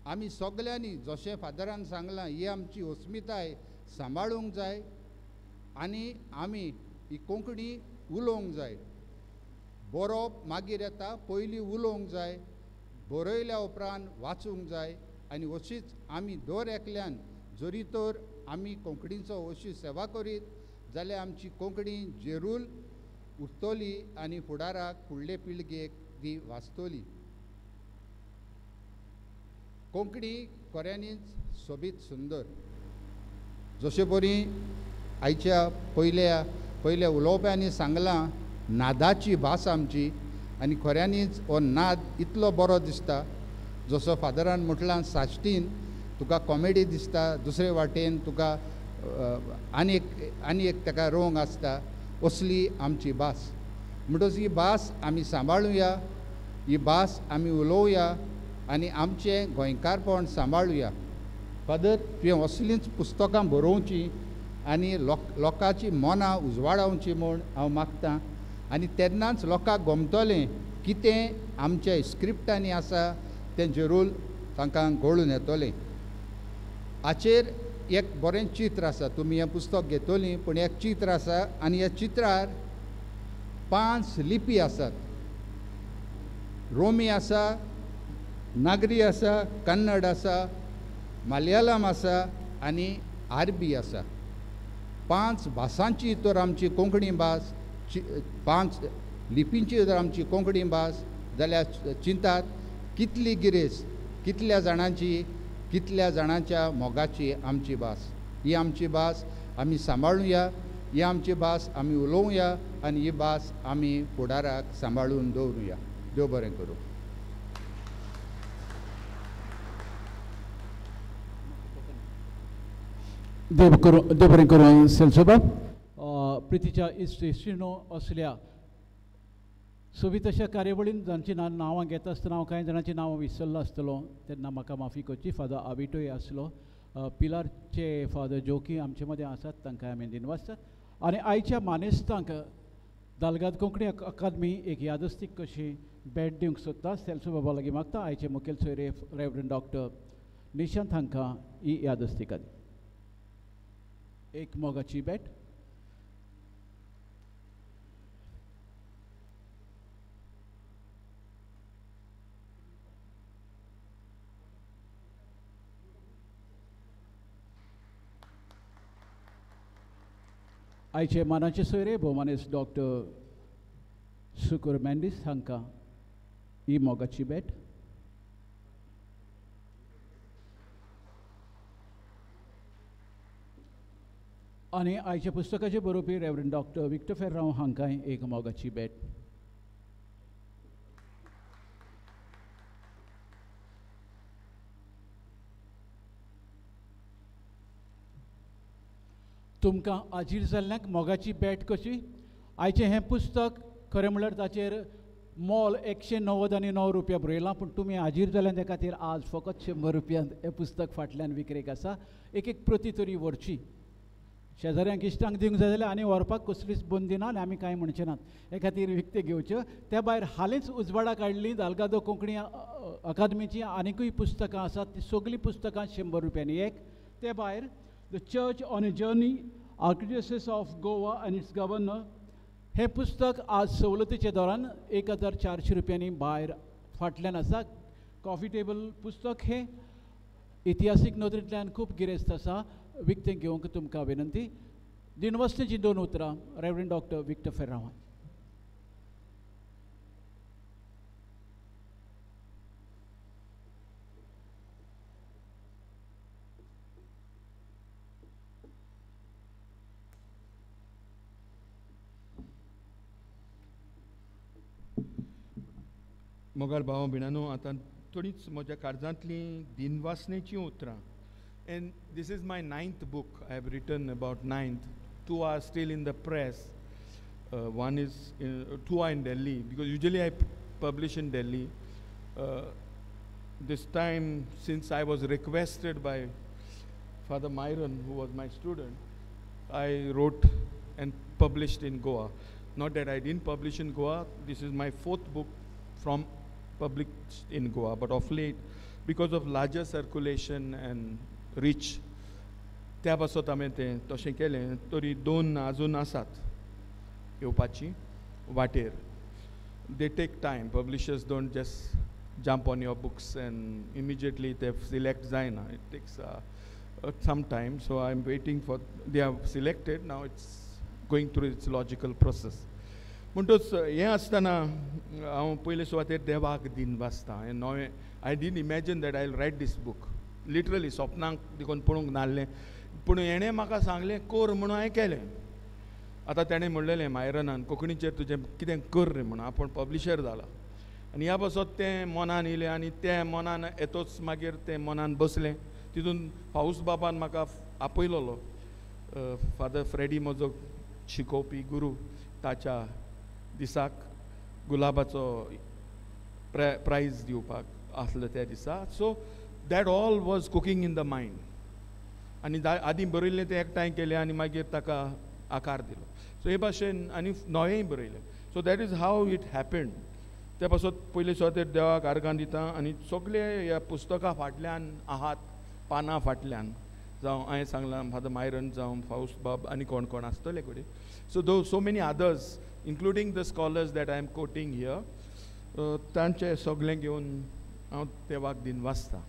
आमी सगल्यांनी जशें फादरान सांगलां, ही आमची अस्मिताय सांबाळूंक जाय आनी आमी ही कोंकणी उलोवंक जाय. बरोवप मागीर येता, पयलीं उलोवंक जाय, बरयल्या उपरांत वाचूंक जाय आनी अशीच आमी दर एकल्यान जरी तर आमी कोंकणीचो अशी सेवा करीत जाल्यार आमची कोंकणी जेरूल उरतली आनी फुडाराक फुडले पिळगेक ती वाचतली. कोंकणी खऱ्यांनीच सोबीत सुंदर. जशे परी आयच्या पयल्या पयल्या उलोवप्यांनी सांगलां, नादाची भास आमची आनी खऱ्यांनीच हो नाद इतलो बरो दिसता. जसो फादरान म्हटलां, साश्टीन तुका कॉमेडी दिसता, दुसरे वाटेन तुका आनी एक ताका रोंग आसता. असली आमची भास. म्हणटकच ही भास आमी सांबाळुया, ही भास आमी उलोवया आनी आमचें गोंयकारपण सांबाळुया. फादर, तुवें असलींच पुस्तकां बरोवचीं आनी लोकांची मनां उजवाडावचीं म्हूण हांव मागतां आनी तेन्नाच लोकांक गमतलें कितें आमच्या स्क्रिप्टांनी आसा तें जरूर तांकां गळून येतलें. हाचेर एक बरें चित्र आसा, तुमी हें पुस्तक घेतलीं पूण एक चित्र आसा आनी ह्या चित्रार 5 लिपी आसात. रोमी आसा, नागरी आसा, कन्नड आसा, मलयाळम आसा आनी आरबी आसा. 5 भासांची तर आमची कोंकणी भास, 5 लिपींची जर आमची कोंकणी भास जाल्यार चिंतात कितली गिरेस्त, कितल्या जाणांची, कितल्या जाणांच्या मोगाची आमची भास. ही आमची भास आमी सांबाळुया, ही आमची भास आमी उलोवया आनी ही भास आमी फुडाराक सांबाळून दवरुया. देव बरें करूं. देव करूं, देव बरें करूं सेल्सोबाब. प्रितीच्या इश्ट इश्टिणो, असल्या सोबीत अशा कार्यावळीन जांची नांवां घेता आसतना हांव कांय जाणांची नांवां विसरलो आसतलो तेन्ना म्हाका माफी करची. फादर आबिटोय आसलो, पिलारचे फादर जोकी आमचे मदें आसात, तांकां आमी दिनवासतात. आनी आयच्या मानेस्तांक दालगाद कोंकणी अकादमी एक यादस्तीक कशी भेट दिवंक सोदता. सेल्सो बाबा लागीं मागता आयचे मुखेल सोयरे रेवरंड डॉक्टर निशांत हांकां ही यादस्तीक एक मोगाची भेट. आयचे मानाचे सोयरे भोवमानेस्त डॉक्टर सुकूर मेंडीस हांकां ही मोगाची भेट. आनी आयच्या पुस्तकाचे बरोवपी रेवरंड डॉक्टर विक्टर फेर्रांव हांकांय एक मोगाची भेट. तुमकां आजीर जाल्ल्यांक मोगाची भेट कशी. आयचें हें पुस्तक खरें म्हणल्यार ताचेर मोल 199 रुपया बरयलां, पूण तुमी हाजीर जाल्यान त्या खातीर आज फकत 100 रुपयांत हें पुस्तक फाटल्यान विक्रेक आसा. एक एक प्रती तरी व्हरची, शेजाऱ्यांक इश्टांक दिवंक जाय जाल्यार आनी व्हरपाक कसलीच बंदी ना आनी आमी कांय म्हणचे नात, हे खातीर विकतें घेवच्यो. त्या भायर हालींच उजवाडा काडली दालगादो कोंकणी अकादमीचीं आनिकूय पुस्तकां आसात, तीं सगळीं पुस्तकां 100 रुपयांनी एक. ते भायर The Church on a Journey, Archdiocese of Goa and its Governor हें पुस्तक आज सवलतीच्या दरान 1400 रुपयांनी भायर फाटल्यान आसा. कॉफी टेबल पुस्तक हें इतिहासीक नदरेंतल्यान खूब गिरेस्त आसा, विकतें घेवंक तुमकां विनंती. दिनवासनेचीं 2 उतरां रेवरंड डॉक्टर विक्टर फेर्रांव. मोगाळ भाव भयणांनो, आतां थोडींच म्हज्या काळजांतलीं दिनवासनेचीं उतरां. And this is my 9th book. I have written about 9th. 2 are still in the press. One is, 2 are in Delhi, because usually I publish in Delhi. This time, since I was requested by Father Myron, who was my student, I wrote and published in Goa. Not that I didn't publish in Goa. This is my 4th book from published in Goa, but of late, because of larger circulation and reach, त्या पासत हांवें तें तशें केलें. तरी 2 आजून आसात येवपाची वाटेर. They take time. Publishers don't just jump on your books and immediately they select जायना. It takes some time. So I am waiting for, they have selected, now it's going through its logical process. म्हणटच हें आसतना हांव पयले सुवातेर देवाक दिन वाचता. हें नवें, I didn't imagine that I will write this book. Literally सपनाक देखून पळोवंक नासलें, पूण हेणें म्हाका सांगलें कर म्हणून हांवें केलें. आतां तेणें म्हणलेलें मायरनान, कोंकणीचेर तुजें कितें कर रे म्हणून, आपूण पब्लिशर जाला. आनी ह्या पासत तें मनान येयलें आनी तें मनान येतोच मागीर तें मनान बसलें. तितून फावस बाबान म्हाका आपयलोलो, फादर फ्रेडी म्हजो शिकोवपी गुरू, ताच्या दिसाक गुलाबाचो प्रायज दिवपाक आसलो त्या दिसा. So that all was cooking in the mind. आनी आदीं बरयल्लें तें एकठांय केलें आनी मागीर ताका आकार दिलो. सो हे भाशेन आनी नवेंय बरयलें. So that is how it happened. ते पासत पयले सुवातेर देवाक आर्गां दिता आनी सगळे ह्या पुस्तकां फाटल्यान आहात, पानां फाटल्यान, जावं हांवें सांगलां फादर मायरन, जावं फावस बाब आनी कोण कोण आसतले कडेन. So though so many others, including the scholars that I am quoting here, तांचे सगळें घेवन हांव देवाक दिन वाचता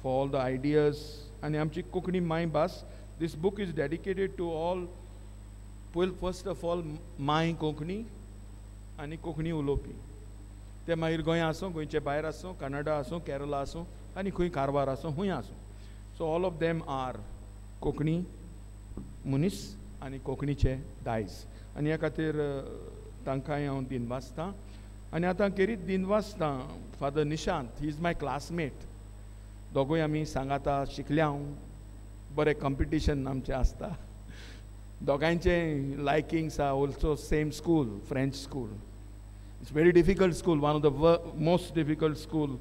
for all the ideas. आनी आमची कोंकणी मायभास, this book is dedicated to all, first of all my Konkani आनी कोंकणी उलोवपी. ते मागीर गोंया आसूं, गोंयचे भायर आसूं, कनाडा आसूं, केरला आसूं, आनी खंय कारवार आसूं, खंय आसूं. So all of them are Konkani मनीस आनी कोंकणीचे दायज. आनी ह्या खातीर तांकांय हांव दिन वाचतां. आनी आतां खेरीत दिन वाचतां Father Nishant, he is my classmate. दोगूय आमी सांगाता शिकल्या, बरें कॉम्पिटिशन आमचें आसता. दोगांयचें likings are also same school, French school. It's very difficult school, one of the most difficult school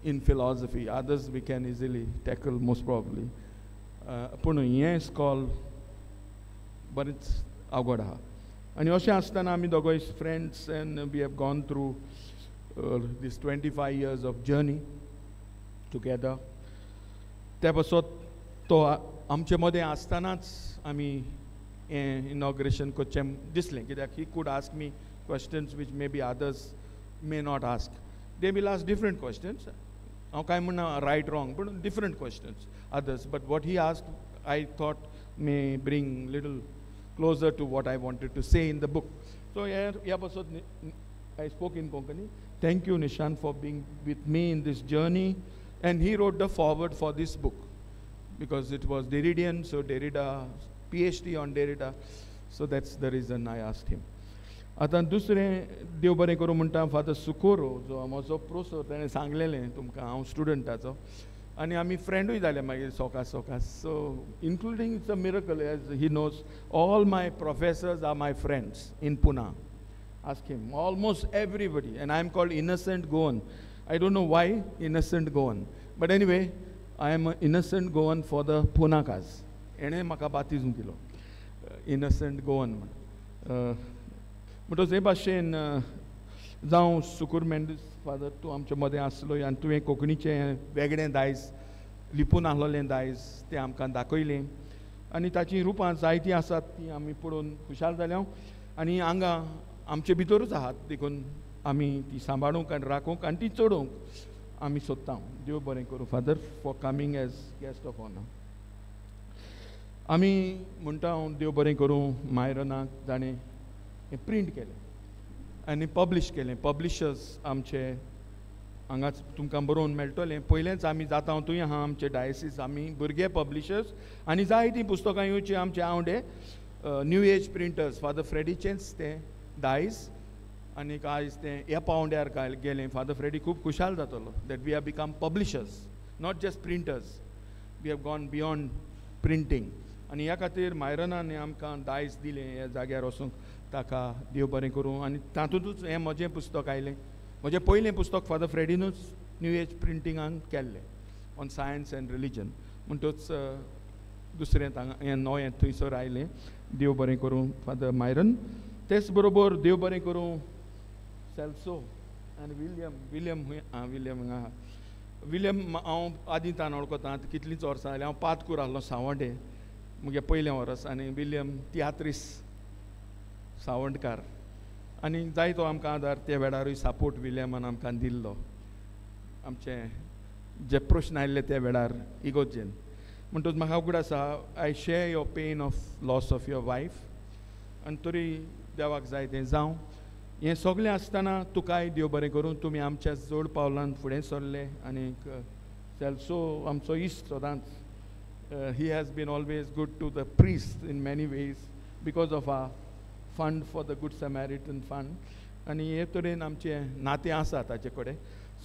in philosophy. Others we can easily tackle most probably. पूण हें स्कॉल बरेंच अवघड आहा. आनी अशें आसतना आमी दोगूय friends and we have gone through this 25 years of journey together. त्या पासत तो आमचे मदें आसतनाच आमी हें इनॉग्रेशन करचें दिसलें, कित्याक he could ask me questions which maybe others may not ask. They will ask different questions. हांव कांय म्हणना right wrong, but different questions others. But what he asked, I thought may bring little closer to what I wanted to say in the book. So ह्या पासत I spoke in Konkani. Thank you Nishant for being with me in this journey. And he wrote the foreword for this book because it was Derridian, so Derrida, PhD on Derrida, so that's the reason I asked him. आतां दुसरें देव बरें करूं म्हणटा father सुकोरो, जो म्हजो प्रोसोर, ताणें सांगलेलें तुमकां हांव स्टुडंटाचो, आनी आमी फ्रेंडूय जाले मागीर showcase showcase. So including it's a miracle, as he knows, all my professors are my friends in Pune. Ask him, almost everybody. And I am called Innocent Goan. I don't know why Innocent Goan, but anyway, I am an innocent Goan for the Punakas. एणे म्हाका बातिज्म दिलो innocent Goan म्हण. म्हणटच हे भाशेन जावं Sukur Mendes father, तूं आमचे मदें आसलो आनी तुवें कोंकणीचें वेगळें दायज, लिपून आसलेलें दायज तें आमकां दाखयलें आनी ताचीं रुपां जायतीं आसात तीं आमी पळोवन खुशाल जाल्या. आनी हांगा आमचे भितरूच आहात, देखून आमी ती सांबाळूंक आनी राखूंक आनी ती चडोवंक आमी सोदता. देव बरें करूं father for coming as guest of honour. आमी म्हणटा हांव देव बरें करूं मायरनाक, जाणें हें प्रिंट केलें आनी पब्लिश केलें. पब्लिशर्स आमचे हांगाच तुमकां बरोवन मेळटलें. पयलेंच आमी जाता थंय आहा आमचे डायसीस, आमी भुरगे पब्लिशर्स आनी जायतीं पुस्तकां येवचीं आमचे आवडे न्यू एज प्रिंटर्स, फादर फ्रेडीचेंच तें दायज. आनीक आयज तें ह्या पावंड्यार गेलें. फादर फ्रेडी खूब खुशाल जातलो that we have become publishers, not just printers, We have gone beyond printing. आनी ह्या खातीर मायरनान आमकां दायज दिलें ह्या जाग्यार वचूंक, ताका देव बरें करूं. आनी तातूंतच हें म्हजें पुस्तक आयलें. म्हजें पयलें पुस्तक फादर फ्रेडीनूच न्यू एज प्रिंटिंगान केल्लें ऑन सायन्स एंड रिलीजन. म्हणटच दुसरें तांगा हें नवें थंयसर आयलें. देव बरें करूं फादर मायरन. तेच बरोबर देव बरें करूं सेल्सो आनी विलियम. विलियम खंय? आं, विलियम हांगा आहा. विलियम हांव आदीं तान वळखता, कितलींच वर्सां जालीं. हांव पातकूर आहलो सांवड्डे म्हगे पयलें वर्स, आनी विलियम तियात्रीस सावंडकार, आनी जायतो आमकां आदार त्या वेळारूय सपोर्ट विलियमान आमकां दिल्लो. आमचे जे प्रश्न आयिल्ले त्या वेळार इगोर्जेन. म्हणटकच म्हाका उगडास आसा, I share your pain of loss of your wife. आनी तरी देवाक जाय तें जावं. हें सगळें आसतना तुकाय देव बरें करूं, तुमी आमच्या जोड पावलान फुडें सरले. आनीक सेल्सो आमचो इश्ट सदांच, he has been always good to the priest in many ways because of our fund for the Good Samaritan fund. आनी हे तरेन आमचें नातें आसा ताचे कडेन.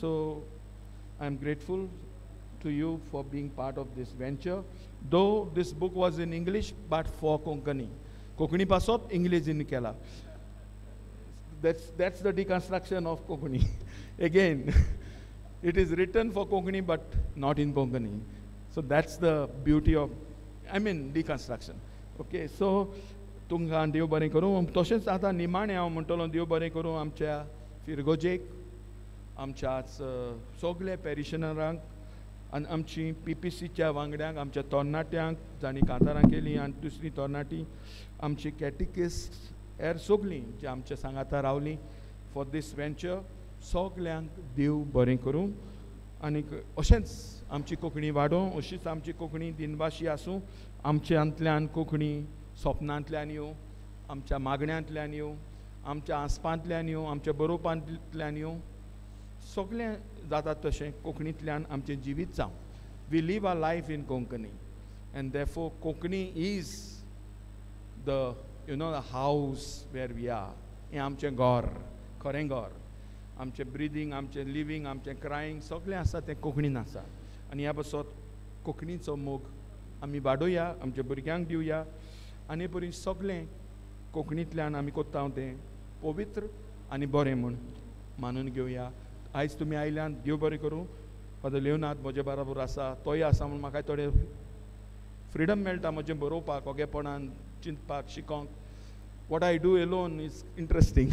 So I am grateful to you for being part of this venture. Though this book was in English, but for Konkani. Konkani पासत इंग्लिजीन केला. That's the deconstruction of Konkani. Again, it is written for Konkani, but not in Konkani. So that's the beauty of, I mean, deconstruction. Okay, so तुमकां देव बरें करूं. तशेंच आतां निमाणें हांव म्हणटलो देव बरें करूं आमच्या फिरगोजेक, आमच्या सगल्या पॅरिशनरांक, आनी आमची पी पी सीच्या वांगड्यांक, आमच्या तरणाट्यांक जांणी कांतारां केलीं आनी दुसरीं तरणाटीं, आमची कॅटिकिस्ट, हेर सगलीं जी आमच्या सांगाता रावलीं फॉर these venture, सगल्यांक देव बरें करूं. आनीक अशेंच आमची कोंकणी वाडोवं, अशीच आमची कोंकणी दिनवाशी आसूं. आमच्यांतल्यान कोंकणी सपनांतल्यान येवं, आमच्या मागण्यांतल्यान येवं, आमच्या आसपांतल्यान येवं, आमच्या बरोवपांतल्यान येवं, सगळें जाता तशें कोंकणींतल्यान आमचें जिवीत जावं. We live our life in Konkani, and therefore Konkani is the you know the house where we are. हें आमचें घर, खरें घर. आमचें ब्रिदींग, आमचें लिवींग, आमचें क्रायींग सगळें आसा तें कोंकणीन आसा. आनी ह्या पासत कोंकणीचो मोग आमी वाडोवया, आमच्या भुरग्यांक दिवया, आनी परी सगळें कोंकणींतल्यान आमी कोत्ता तें पवित्र आनी बरें म्हूण मानून घेवया. आयज तुमी आयल्यान देव बरें करूं. फादर लियोनार्द म्हजे बराबर आसा, तोय आसा म्हूण म्हाका थोडें फ्रिडम मेळटा म्हजें बरोवपाक, ओगेपणान चिंतपाक, शिकोंक. What I do alone is interesting,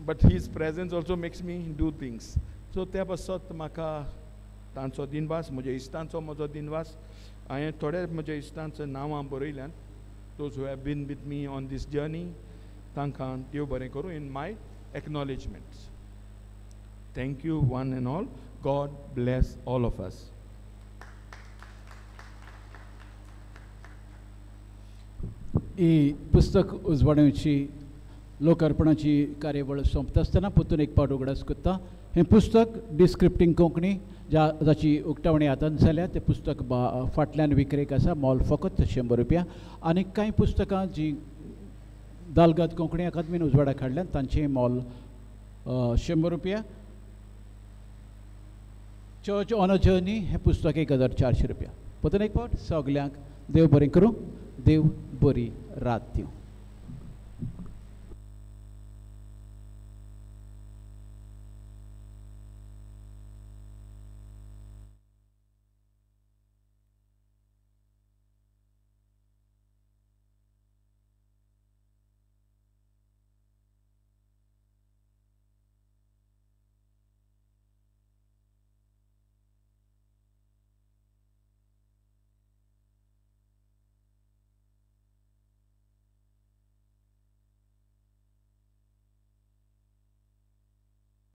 but his presence also makes me do things. So त्या पासत म्हाका तांचो दिनवास, म्हज्या इश्टांचो म्हजो दिनवास. हांवें थोडे म्हज्या इश्टांचो नांवां बरयल्यान, those who have been with me on this journey, तांकां देव बरें करूं in my acknowledgements. Thank you one and all. God bless all of us. ही पुस्तक उजवाडोवची लोकार्पणाची कार्यावळ सोंपता आसतना परतून एक पावट उगडास करता. हें पुस्तक डिस्क्रिप्टींग कोंकणी ज्या जाची उक्तावणी आतां जाल्या, तें पुस्तक फाटल्यान विक्रेक आसा, मोल फकत 100 रुपया. आनी कांय पुस्तकां जीं दालगाद कोंकणी अकादमीन उजवाडाक हाडल्यात तांचें मोल 100 रुपया. चर्च ऑन अ जर्नी हें पुस्तक 1400 रुपया. परतून एक पावट सगल्यांक देव बरें करूं, देव बरी रात दिवं.